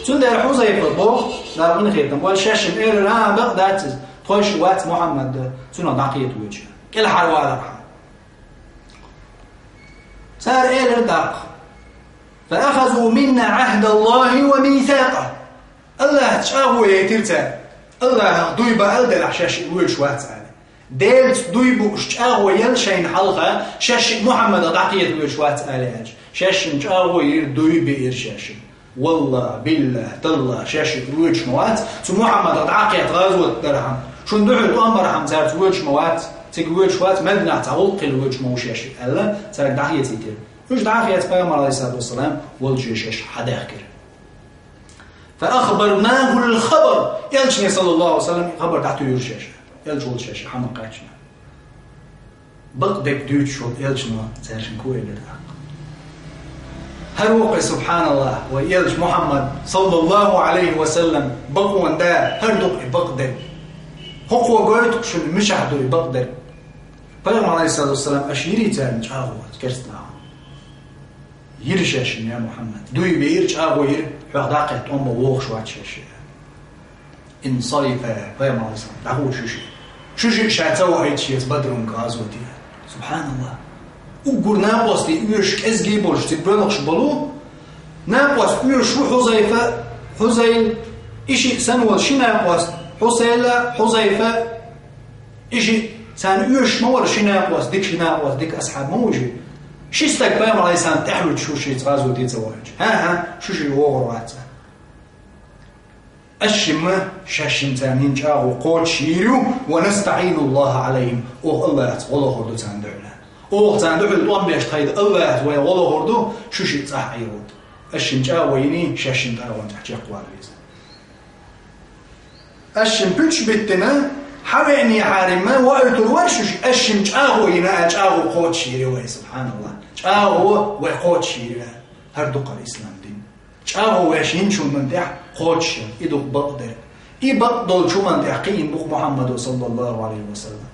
Цундела Хьузайфа боху, Дала къинхетам бойла, шаьшшинна элира: «ХӀан, бакъ дац иза, тхойшиъ вац Мухьаммад цунах дӀакхета воьдуш». КӀелхьарвалархьама. Цара элира тӀаккха: «Фа ахазу минна Ӏахда Аллахи ва мисакъа». Аллахьца чӀагӀо яйтира цара. Аллахьах дуй баал делахь, шаьш шиъ воьдуш вац аьлла. Делаца дуй бууш чӀагӀо елла шайна хьалха, шаьш шиъ Мухьаммадах дӀакхета воьдуш вац аьлла аьлча, шаьшшинна чӀагӀо йира, дуй биира шаьшшинна. Валлахь, биллахь, таллахь, шаьш шиъ воьдуш ма вац, цу Мухьаммадах дӀакхетта гӀазот дархьама, шуна дуьхьал тӀом бархьама цаьрца воьдуш ма вац, цига воьдуш вац, Мадинахь цхьа гӀуллакх хилла воьдуш ма ву шаьш шиъ аьлла, цаьрга дӀахецийтира. Уьш дӀахеца пайхамар, Ӏалайхиссалату вассалам, волчу шаьш хьадаьхкира. «Фа ахбарнахул хабар». Элчане, саллаллаху Ӏалайхи ва саллам, и хабар дӀатуьйхира шаьш. Элча волчу шаьш хьамакхаьчна. Бакъдерг дуьйцуш волу элчано цаьршинна ку элира тӀаккха. ХӀара ву-кх, субханаллахь, вай элча Мухьаммад, саллаллаху Ӏалайхи ва саллам, бакъонан да, хӀара ду-кх и бакъдерг. ХӀокхо гойту-кх шуна мичахь ду и бакъдерг. Пайхамар, Ӏалайхиссалату вассалам, аша йирий царна чӀагӀо, керста нахана? Йира шаьшшинна, я Мухьаммад. Дуй бийра, чӀагӀо йира, хьох дӀакхетта тӀом бан вогӀуш вац шаьш шиъ. Инсарифа, пайхамар, Ӏалайхиссалам, дӀагӀо шу шиъ. Шу шиъ ша ца вахийтуш еза Бадрун гӀазоте. Субханаллахь. Уггар накъостий оьшуш кӀезгий болуш цига боьлхуш болу. Накъост оьшуш ву Хьузайфа, Хьузайл, и шиъ санна волу ши накъост, Хьусайла, Хьузайфа, и шиъ, царна оьшуш ма вара ши накъост, дика ши накъост, дика асхьаб ма ву ши. Ши стаг пайхамар, Ӏалайхиссалам, тӀаьхьавуьтуш ву шица гӀазоте ца вахийтуш. ХӀан-хӀа, шу шиъ вогӀур вац. Аш шимма, шаьшшинна царна йина чӀагӀо кхочуш йийр ю, ва настаӀину Аллахьа Ӏалайхим, оха Аллахьца гӀо лохур ду царна дуьхьал. Оха царна дуьхьал тӀом беш тхайда Аллахьца вай гӀо лохур ду, шу шиъ цӀахь Ӏийр ву. Аш шимма чӀагӀо йиний, шаьшшинна тӀагӀонца чекхвалавеза. Аш шимма пуьташ биттина, хьан веънехьаримма, ваийтур вара шу шиъ, аш шимма чӀагӀо йина, а чӀагӀо кхочуш йийр ю вай, субханаллахь. ЧӀагӀо вай кхочуш йийр ю. ХӀара ду-кх ислам дин. ЧӀагӀо ваьш йинчу хӀуманна тӀехь кхочуш ян, и ду-кх бакъдерг. И бакъдолчу хӀуманна тӀехь кхиийна бу-кх Мухьаммадо, саллаллаху Ӏалайхи ва саллам.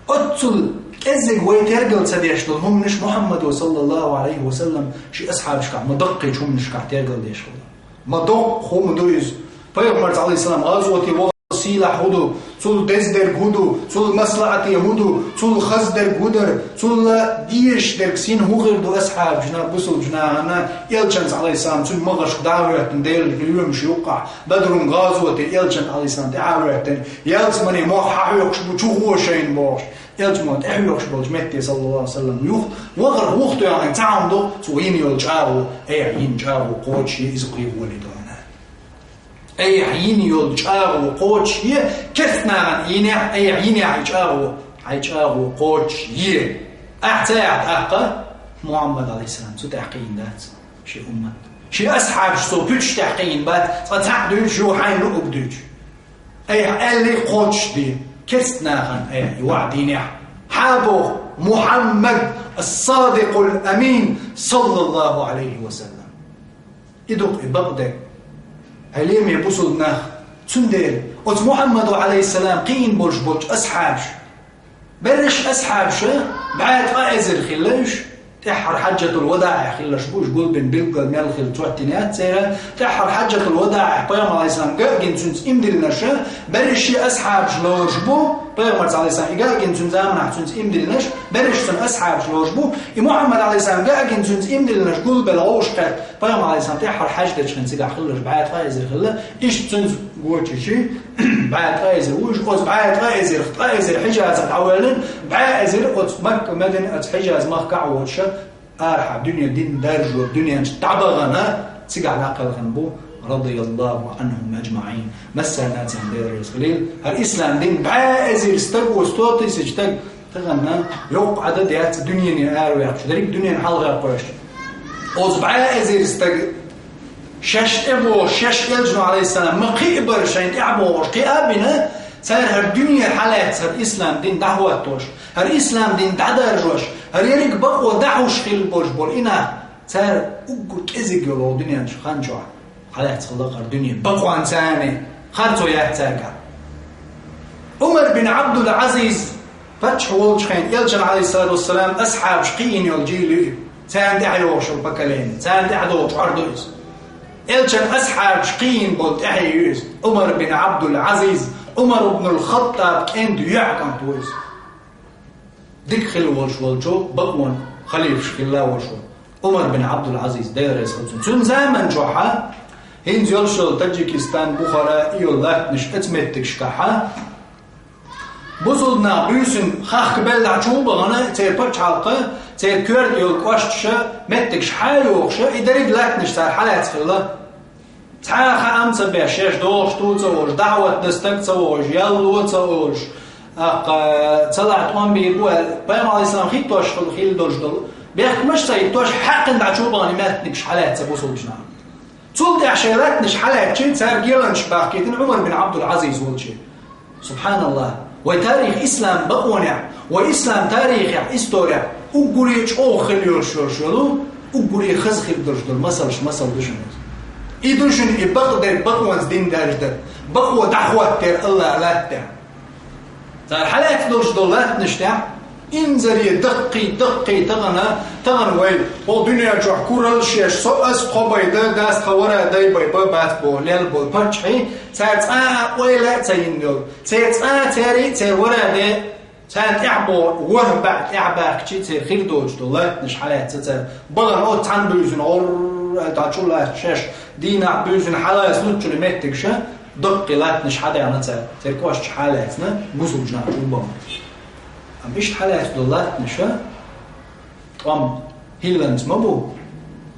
Оццул кӀеззиг вай тергал ца деш долу хӀуманаш Мухьаммадо, саллаллаху Ӏалайхи ва саллам, ши асхьабашкахь ма даккхийчу хӀуманашкахь тергал деш хилла. Ма доккха хӀума ду иза. Пайхамарца, Ӏалайхиссалам, гӀазоте ваха сийлахь хӀу ду? Цул деза дерг хӀун ду, цул маслахьате хӀун ду, цул хаза дерг хӀун дара, цул дезаш дерг сина хӀун хир ду асхьабашна, бусулба нахана, элчанца, Ӏалайхиссалам, цуьнан магӀаршка дӀа а хӀоьттина, Делан лоьмаш юккъехь, Бадрун гӀазоте элчанна, Ӏалайхиссалам, тӀе а хӀоьттина, ялсамане мохь хьахьоькхуш бу, чу гӀо шайна бохуш, элчано тӀехьоьхуш болчу метте, саллаллаху Ӏалайхи ва саллам, юха, вахара вухтоьхна цхьа хӀума ду, цо йина йолу чӀагӀо, айхьа йина чӀагӀо кхочушъе, иза кхин гӀоле ду хьуна. Айхьа йина йолу чӀагӀо кхочушъе, керста нахана йинехь, айхьа йинехь и чӀагӀо, хьайн чӀагӀо кхочушъе. Ахь ца яхь тӀаккха, Мухьаммад, Ӏалайхиссалам, цу тӀехь кхиийна дац шен уммат. Шен асхьабаш цо пуьташ тӀехь кхиийна бац, цкъа цхьаъ дуьйцуш, юха хьайна луъург дуьйцуш. Айхьа аьллий кхочушде, керста нахана айхьа и ваӀда йинехь, хьан боху Мухьаммад ас-Садикъул Амин, саллаллаху Ӏалайхи ва саллам. И ду-кх и бакъдерг, хьай леме бусулба нах. Цундела оцу Мухьаммадо, Ӏалайхиссалам, кхиийна болуш болчу асхьабаш, берриш асхьабаша бӀе ткъа эзар хилла уьш, тӀаьххьара хьаджатул-вадаӀехь хилларш бу уьш, гулбина билггал мел хилла цот йина яц церан, тӀаьххьара хьаджатул-вадаӀехь пайхамар, Ӏалайхиссалам, ган а гина цуьнца иман диллинарш, берриш шен асхьабаш лоруш бу, пайхамарца, Ӏалайхиссалам, и ган а гина цуьнан заманахь цуьнца иман диллинарш, берриш цуьнан асхьабаш лоруш бу, и Мухьаммад, Ӏалайхиссалам, ган а гина цуьнца иман диллинарш гулбелла вовшахкхетта, пайхамар, Ӏалайхиссалам, тӀаьххьара хьаьж дечу хенахь цигахь хилларш бӀе ткъа эзар хилла, иштта цуьнца гочийчи, бӀе ткъа эзар ву уьш, оцу бӀе ткъа эзарх ткъа эзар Хьижазах дӀавоьллина, бӀе эзар оцу Макка, Медина, оцу Хьижаз махкахь а воцуш, арахьа дуьне дин даржо, дуьнен чу дӀабахана, цигахь дӀакхелхина бу, радияллаху Ӏанхум аджмаӀин. Массарна а царна Дела реза хуьлийла. ХӀара ислам дин бӀе эзар стаг ву, сто тысяч стаг, тахана йоккха Ӏадад яц дуьнене араваьккхаш, дерриг дуьнен хьалхаваьккхинарш. Оцу бӀе эзар стаг шаьш тӀебогӀуш, шаьш элчано, Ӏалайхиссалам, ма кхин а бара шайна тӀаьхьабогӀуш, кхин а бина, цара хӀара дуьне хьалаьцна хӀара ислам дин дӀахӀоттош, хӀара ислам дин дӀадаржош, хӀара ерриг бакъо дӀахьуш хилла болуш болу и нах, цара уггар кӀезиг йолу дуьнен чу хан чохь. Хьалаьцна хилла хӀара дуьне бакъонца, харцо яц цаьргахь. Ӏумар бин Ӏабдул-Ӏазиз паччахь волчу хенахь, элчан, Ӏалайхиссалату вассалам, асхьабаш кхиийна йолу жил ю и. Царна тӀаьхьа йогӀуш йолу поколение, царна тӀаьхьа догӀучу Ӏуьрг ду иза. Элчан асхьабаш кхиийна болу тӀаьхье ю иза. Ӏумар бин Ӏабдул-Ӏазиз, Ӏумар ибнул Хаттаб кӀентан йоьхь кӀант ву иза. Дика хилла волуш волчу бакъонан халифаш хилла волуш волу Ӏумар бин Ӏабдул-Ӏазиз, Дела реза хуьлда цунна. Цуьнан заман чохь а, хӀинца йолуш йолу Таджикистан, Бухара, и йолу латтанаш, оцу меттигашкахь а, бусулба нах буьйсанна хахка беллахь чу а бахана, церан пачхьалкха, церан коьрта йолу кӀошташа, меттигаш хьайогӀуша, и дерриг латтанаш цара хьалаьцна хилла. Цхьа а хаам ца беш, шаьш догӀуш ду ца олуш, дӀахӀотта стаг ца вогӀуш, ял ло ца олуш, аккха, ца лахь тӀом бийр бу аьлла, пайхамар, Ӏалайхиссалам, хӀиттош хилла долуш долу бехкамаш ца хӀиттош, хьаькхна дӀа чу а бахана, и меттигаш хьалаьцна бусулба нах. Цул тӀаьхьа шайн латтанаш хьалаьцча, цара геланаш бахкийтина Ӏумар бин Ӏабдул-Ӏазиз волчу. СубхьаналлахӀ! Вай тарих, ислам бакъонехь, вай ислам тарихехь, исторехь уггаре чӀогӀа хила йолуш йолуш йолу, уггаре хаза хир долуш долу масалш масал ду шуна. И ду шуна и бакъдерг, бакъонца дин даржадар, бакъо дӀахӀоттадар АллахӀ латтахь. Цара хьалаьцна долуш долу латтанаш тӀехь, инзаре даккхий, даккхий тахана, тахана вай, хӀо дуьнен чохь куралла шеш, со ас тхо байда, дас тха вара дай бай ба бац боху, лел болу паччахьий, цара цкъа а ойла а ца йина йолу. Церан цкъа а церий, церан вара а де, царна тӀехь боху, ворхӀ баьӀ тӀехь баьхкичий, церан хир доцуш долу латтанаш хьалаьцна цара. Бахана оцу цхьана буьйсанна, гӀорра дӀа чу лаьцна шаьш, дийнахь буьйсанна хьалаьцна луччуьра меттигаш а, даккхий латтанаш хьадаьхна цара, церан кӀошташ хьалаьцна, бусулба нах чу бахана. Амма иштта хьалаьцна долу латтанаш а, тӀом хӀилланца ма бу.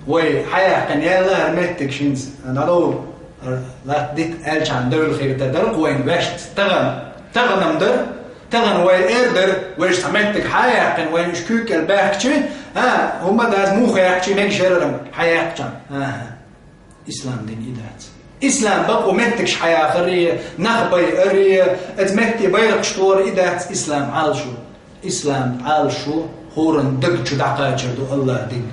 Вай хьаяьккхина яьлла хӀара меттигаш хӀинца, дӀадовла, хӀара латта дита аьллачхьана девлла хир дан дара-кх вайна ваьшца. Тахана, тахана-м дара, тахана вай эр дара, вайша цхьа меттиг хьаяьккхина, вайна уьш куьйга кӀел баьхкичи, а, хӀумма дац, муха яьккхичи, мегаш яра-м хьаяьккхича. ХӀа-хӀа. Ислам дин и дац. Ислам бакъо меттигаш хьаяхаре, нах байаре, оцу метте байракхаш тохар и дац ислам Ӏалашо. Ислам Ӏалашо хӀоранна даг чу дӀакхачар ду АллахӀ дин.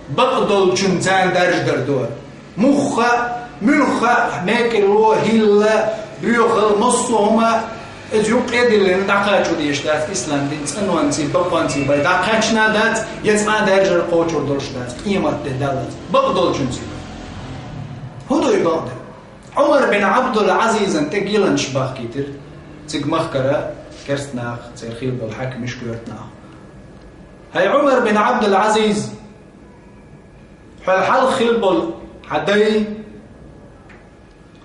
Бакъдолчунна царна даржадар ду. Муха, муьлхха а мекарло, хӀилла, боьхалла, массо а хӀума, иза юккъе а диллина, дӀакхачо дезаш дац ислам дин, цӀанонций, бакъонций бай дӀакхаьчна дац, я цкъа а даржар кхочур долуш дац, къематде даллалц. Бакъдолчунций. ХӀун ду и бакъдерг? Ӏумар бин Ӏабдул-Ӏазизан тӀе геланаш бахкийтира. Цига махкара керста нах, церан хилла болу хьаькамаш, коьрта нах. ХӀай Ӏумар бин Ӏабдул-Ӏазиз, хьол хьалха хилла болу хьан дай,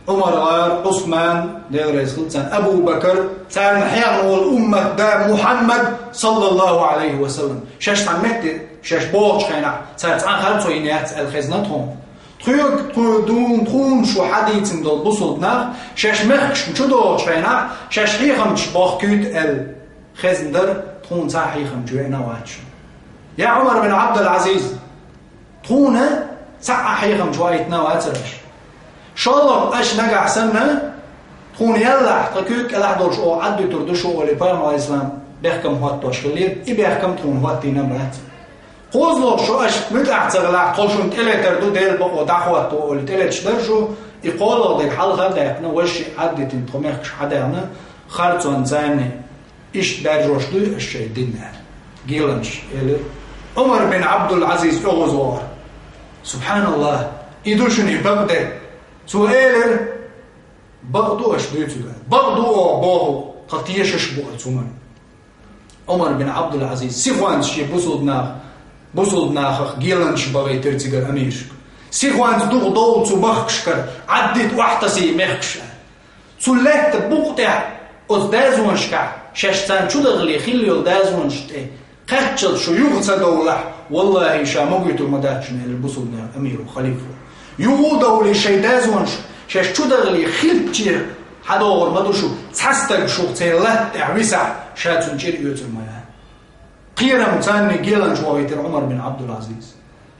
Ӏумар-гӀар, Ӏусман, Дела реза хуьлда царна, Абу-Бакр, царна хьехна волу уммат да Мухьаммад, саллаллаху Ӏалайхи ва саллам. Шаьш цхьана метте, шаьш бохучу хенахь, цара цкъа а харцо йина яц аьлла хезна тхуна. Тхоьга, тхо-, дуна, тхуна шу хьадийцина долу бусулба нах, шаьш мехкашна чу догӀучу хенахь, шаьш хьехамчаш бохкуьйту аьлла хезна дара, тхуна цхьа а хьехамча веана а вац шуна. Я Ӏумар бин Ӏабдул-Ӏазиз, тхуна цхьа а хьехамча ваийтина а вацара аша. ШолгӀа, аша нагахь санна, тхуна яллахь, тхан куьйга кӀелахь долуш оха Ӏаддуьтур ду шу олий, пайхамар, Ӏалайхиссалам, бехкам хӀоттош хиллера, и бехкам тхуна хӀоттийна а бац. КхозлагӀа, шу аша муьтӀахь ца хилахь, тхо шуна тӀелетар ду, Делан бакъо дӀахӀотто олий, тӀелеташ дара шу, и кхоалгӀа дерг хьалха а даьккхина, важа шиъ Ӏаддитина тхо мехкаш хьадаьхна, харцонна царна иштта баьржош дуй аша шайн дин аьлла. Геланаш элира. Ӏумар бин Ӏабдул-Ӏазиз оьгӀаз вахара. Субханаллах, и ду шуна и бакъдерг. Цо элира: «Бакъ ду аша дуьйцург. Бакъ ду оха бохург, тхан тешаш бу оцу хӀуманна». Ӏумар бин Ӏабдул-Ӏазиз сихонца шен бусулба нах-, бусулба нахах геланаш бахийтира цигара амиршка. Сихонца дукха довла цу махкашкара, Ӏаддита охьатасий мехкаш аьлла. Цу лаьтта букъа тӀехь оцу дазонашкахь, шаьш царна чу дахале хилла йолу дазонаш тӀе кхаччалц шу юха ца довлахь, валлахӀи, ша магуьйтур ма дац шуна, элира бусулба нах-, амиро, халифо. Юха а довлий шайн дазонаш, шаьш чу дахале хилча хьадогӀур ма ду шу, цхьа стаг шух церан латта тӀехь висахь, ша цунна чӀир оьцур ма яц. Кхерам царна геланаш вахийтира Ӏумар бин Ӏабдул-Ӏазиз.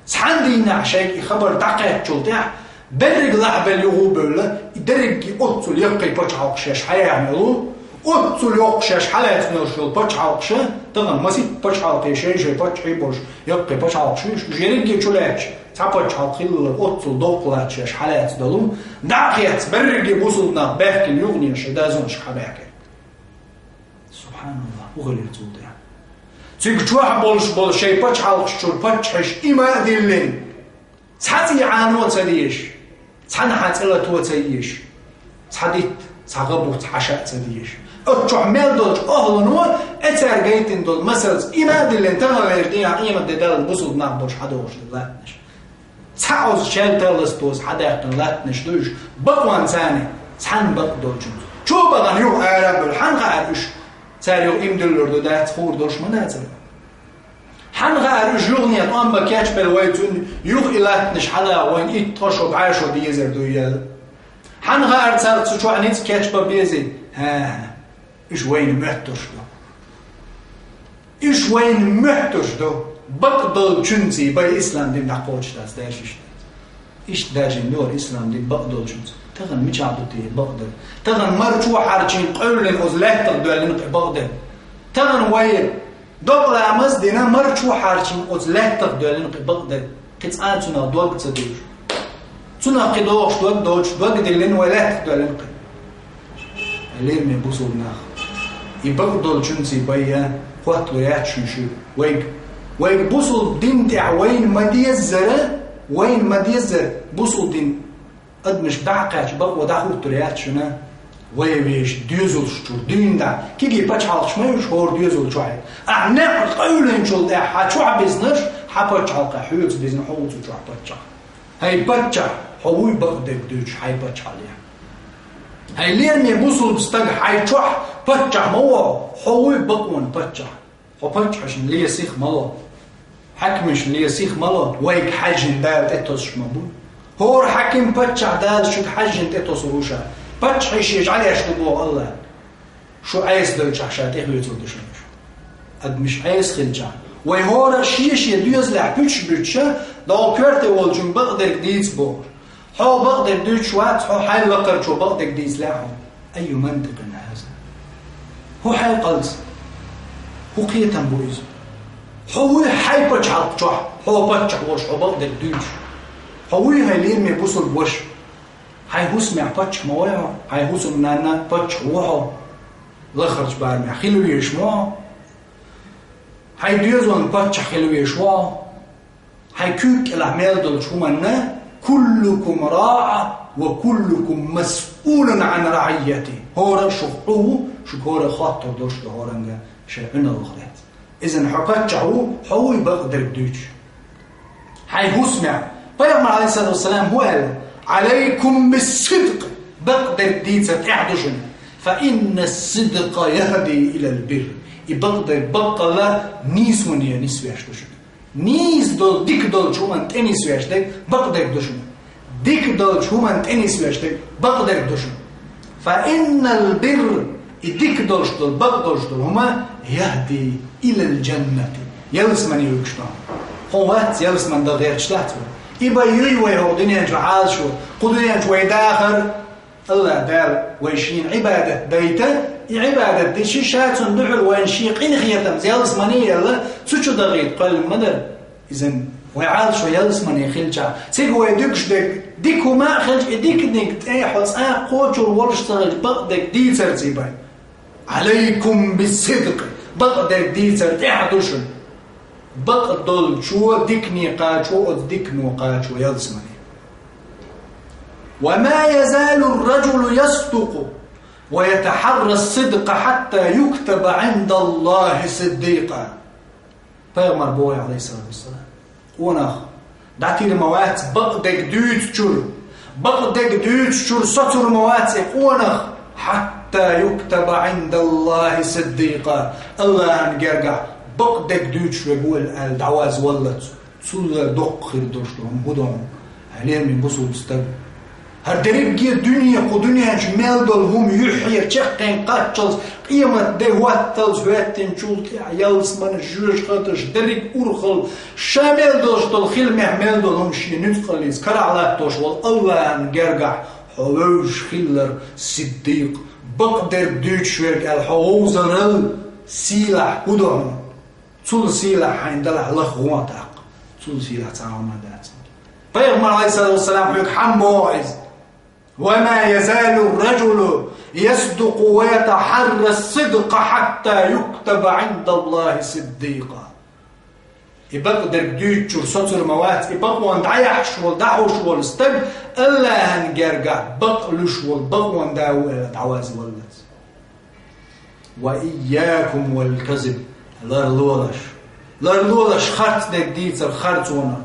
Цхьана дийнахь шайга и хабар дӀакхаьччул тӀаьхьа, дерриг лахьбелла юха а бевлла, и дерриге оццул яккхий пачхьалкхаш шаьш хьаяьхна йолу, оццул йоккха шаьш хьалаьцна йолуш йолу пачхьалкхаш, тахана масийтта пачхьалкхе шай-шай паччахьий болуш яккхий пачхьалкхаш ю, уьш ерриге чулаьцча, цхьа пачхьалкх хилла оццул доккха лаьцна шаьш хьалаьцна долу, дӀа а хецна, берриге бусулба нах баьхкина юханехьа шайн дазонашка хьабаьхкира. Субханаллах, хӀун хилира цул тӀаьхьа? Цуьнга чохь болуш болу шайн пачхьалкхаш чуьра паччахьаш иман а диллина, цхьа цӀий Ӏано а ца дезаш, цхьанхьа цӀе лато а ца езаш, цхьа дитт, цхьа гӀа буц хьаша а ца дезаш. Оцу чохь мел долчу охӀлано а, э, цаьрга гайтина долу масалца иман а диллина, таханлера дийнахь къемат де Далла бусулба нах болуш хьадогӀуш дерг латтанаш. Цхьа оцу шаьлта ластоза хьадаьккхина латтанаш ду уьш, бакъонца царна, цхьанна бакъ долчунца. Чо бахана юха ара а бевлла, хьанна хаьара уьш, цара юха иман диллур ду, дац, хуур долуш ма дацара. Хьанна хаьара уьш юханехьа тӀом бан кечбелла вай цунна, юха и латтанаш хьала вайна итт ткъа шо, бӀе шо дезар ду аьлла? Хьанна хаьара царна цу чохь ницкъ кечбан безий? ХӀа-хӀа. Уьш вайна моьттурш ду. Уьш вайна моьттурш ду. Бакъдолчуьнций бай ислам дин дӀакхочуш дац, дайшиш дац. Иштта даьржина ду ислам дин бакъдолчуьнца. Тахана мичахь ду те бакъдерг? Тахана марчо хьарчийна къевлина оцу лаьттах доьллина кхин бакъдерг. Тахана вай докъаламаз дина марчо хьарчийна оцу лаьттах доьллина кхин бакъдерг. Кхин цкъа а цунах дог ца дуьллуш. Цунах кхин догӀуш дог доцуш, дог диллина вай лаьттах доьллина кхин. Лераме бусулба нах. И бакъдолчуьнций бай я, хотталур яц шуна шу. Вайга, вайга бусулба дин тӀехь вайна ма-деззара, вайна ма-деззара бусулба дин адамашка дӀа а кхаьчча, бакъо дӀахӀуттур яц шуна. Вай вешан доьзалш чуьра дуьйна дӀа. Кегий пачхьалкхаш ма ю уьш хӀора доьзал чохь. Ахь некъ къевлинчул тӀаьхьа хьан чохь бизнарш, хьан пачхьалкхехь хьоьца бизна, хьо ву цу чохь паччахь. ХӀай паччахь, хьо вуй бакъдерг дуьйцуш хьайн пачхьалкхехь? ХӀай лераме бусулба стаг, хьайн чохь паччахь ма ву хьо, хьо вуй бакъонан паччахь. Хьо паччахьашна лен сих ма ло, хьаькамашна лен сих ма ло, вайга хьаьжжина Дала тӀетосуш ма бу. ХӀора хьаькам, паччахь Дала шуьга хьаьжжина тӀетосур ву ша. Паччахьаш шен жӀаьлеш ду боху АллахӀ. Шу Ӏеса долчохь ша тӀехоьцур ду шуна уьш. Адамаш Ӏеса хилчахь, вай хӀора а шен-шен доьзалехь пуьчаш буьтуш, догӀу коьрте волчун бакъдерг дийца бохуш. Хьо бакъдерг дуьйцуш вац, хьо хьайн лакхарчо бакъдерг дийцалахь хьо. Айю мантикъин хаза? ХӀун хьекъалца? ХӀун кхетам бу иза? Хьо вуй хьайн пачхьалкх чохь, хьо паччахь волуш, хьо бакъдерг дуьйцуш? Хьо вуй хьайн лераме бусулба ваша? Хьайн хӀусамехь паччахь ма вай хьо, хьайн хӀусамнанна паччахь ву хьо, лахарчу барамехь хила везаш ма ву хьо, хьайн доьзална паччахь хила везаш ву хьо, хьайн куьйга кӀелахь мел долчу хӀуманна: «Куллукум раӀа ва куллукум масъулун مسؤول عن رعيته. ХӀора шух Ӏу ву, шух хӀора хоттур долуш ду хӀоранга шайн Ӏуьналлах лаьцна. Иза хьо паччахь ву, хьо вуй бакъдерг дуьйцуш. Хьайн хӀусамехь. Пайхамар, алейхиссалату вассалам, хӀун аьлла: «عليكم بالصدق», бакъдерг дийцар тӀехь ду шуна. «فإن الصدق يهدي إلى البر». И бакъдерг баккъалла нийсоне нисвеш ду шуна. Нийса долу, дика долчу хӀуманна тӀе нисвеш дерг бакъдерг ду шуна. Дика долчу хӀуманна тӀе нисвеш дерг бакъдерг ду шуна. «فإن البر», и дика долуш долу, бакъдолуш долу хӀума, «يهدي إلى الجنة», ялсамане вуьгуш ду. Хьо вац ялсамане дан гӀерташ дац вай. И бай юй вай хӀокху дуьнен чу Ӏалашо, кху дуьнен чу вай дахар. Аллах Дала вай шена Ӏибадат дайта, и Ӏибадат дичи ша цунна дуьхьал вайна шен къинхетам ялсамане а елла, цу чу дагӀийта кхоьллина ма дара. Иза вай Ӏалашо ялсамане хилча, цига вай дуьгуш дерг дика хӀума а хилча, и диканиг тӀе хьо цкъа а кхочур волуш ца хилча, бакъдерг дийцар ци бай. «عليكم بالصدق», бакъдерг дийцар тӀехь ду шуна. Бакъдолчо дикане кхачо, оцу дикано кхачо ялсамане. «وما يزال الرجل يصدق ويتحرى الصدق حتى يكتب عند الله صديقا». Пайхамар боху, алейхиссалату вассалам: «Къонах дӀатийр ма вац бакъдерг дуьйцучуьра, бакъдерг дуьйцучуьра соцур ма вац и къонах, حتى يكتب عند الله صديقا, Аллахьан гергахь бакъдерг дуьйцуш верг ву аьлла дӀавазваллалц». Цул а доккха хир долуш ду хӀума хӀун ду хьуна, хьайн лераме бусулба стаг? ХӀара дерриге дуьне, кху дуьнен чу мел долу хӀума юьхьера чекхъен кхаччалц, къемат де хӀотталц хӀоьттинчул тӀаьхьа ялсаманаш, жоьжахаташ, дерриг урхалла, ша мел долуш долу хиламехь мел долу хӀума шен нуьцкъаллица карахь латтош волу Аллахьан гергахь хьо вевзаш хилар сиддикъ, бакъдерг дуьйцуш верг аьлла хьо вовзарал сийлахь хӀун ду хьуна? Цул сийлахь хьайна далахь лаха гӀо а даккха, цул сийлахь цхьа а хӀума дац. Пайхамар, алейхиссалату вассалам, хьоьга хьан боху иза: «وما يزال الرجل يصدق ويتحرى الصدق حتى يكتب عند الله صديقا». И бакъдерг дуьйцучуьра соцур ма вац, и бакъонна дӀаяхьаш волу, дӀахьуш волу стаг, Аллахьан гергахь бакъ луьйш волу бакъонан да ву аьлла дӀавазваллалц. «وإياكم والكذب», ларлолаш. Ларлолаш харц дерг дийцар харцонах.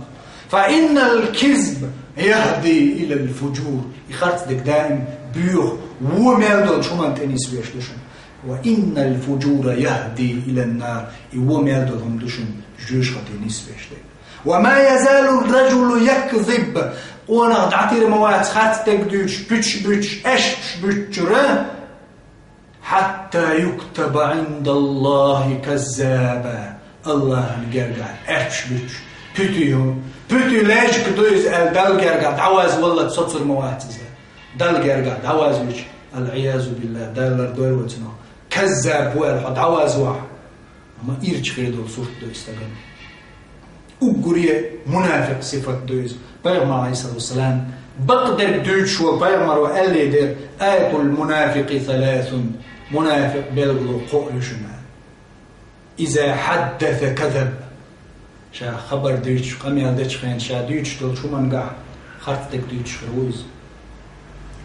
«فإن الكذب يهدي إلى الفجور». И харц дерг даим боьха, вон мел долчу хӀуманна тӀе нисвеш ду шуна. «وإن الفجور يهدي إلى النار». И вон мел долу хӀума ду шуна жоьжахате нисвеш дерг. «وما يزال الرجل يكذب». Къонах дӀатийр ма вац харц дерг дуьйцуш, буьтуьйтуш-буьтуьйтуш, аьшпаш буьтучуьра, «حتى يكتب عند الله كذابا». Аллахьан гергахь аьшпаш буьтуш, пуьтуьй хӀума, пуьтуьй лежка ду иза аьлла, Далла гергахь дӀавазваллалц соцур ма вац иза. Далла гергахь дӀавазвича, аль-Ӏиязу биллахь, Дала лардойла вай цунах, каззаб ву аьлла хьо дӀавазвахь, амма ирча хир долу сурт ду и стагана. Уггаре мунафикъ сифат ду иза. Пайхамар, алейхиссалату вассалам, бакъдерг дуьйцуш волу пайхамаро аьллий дера: «آية المنافق ثلاث». Мунафикъ белгало кхоъ ю шуна. «إذا حدث كذب». Ша хабар дуьйцуш, къамел дечу хенахь, ша дуьйцуш долчу хӀумангахь харц дерг дуьйцуш хир ву иза.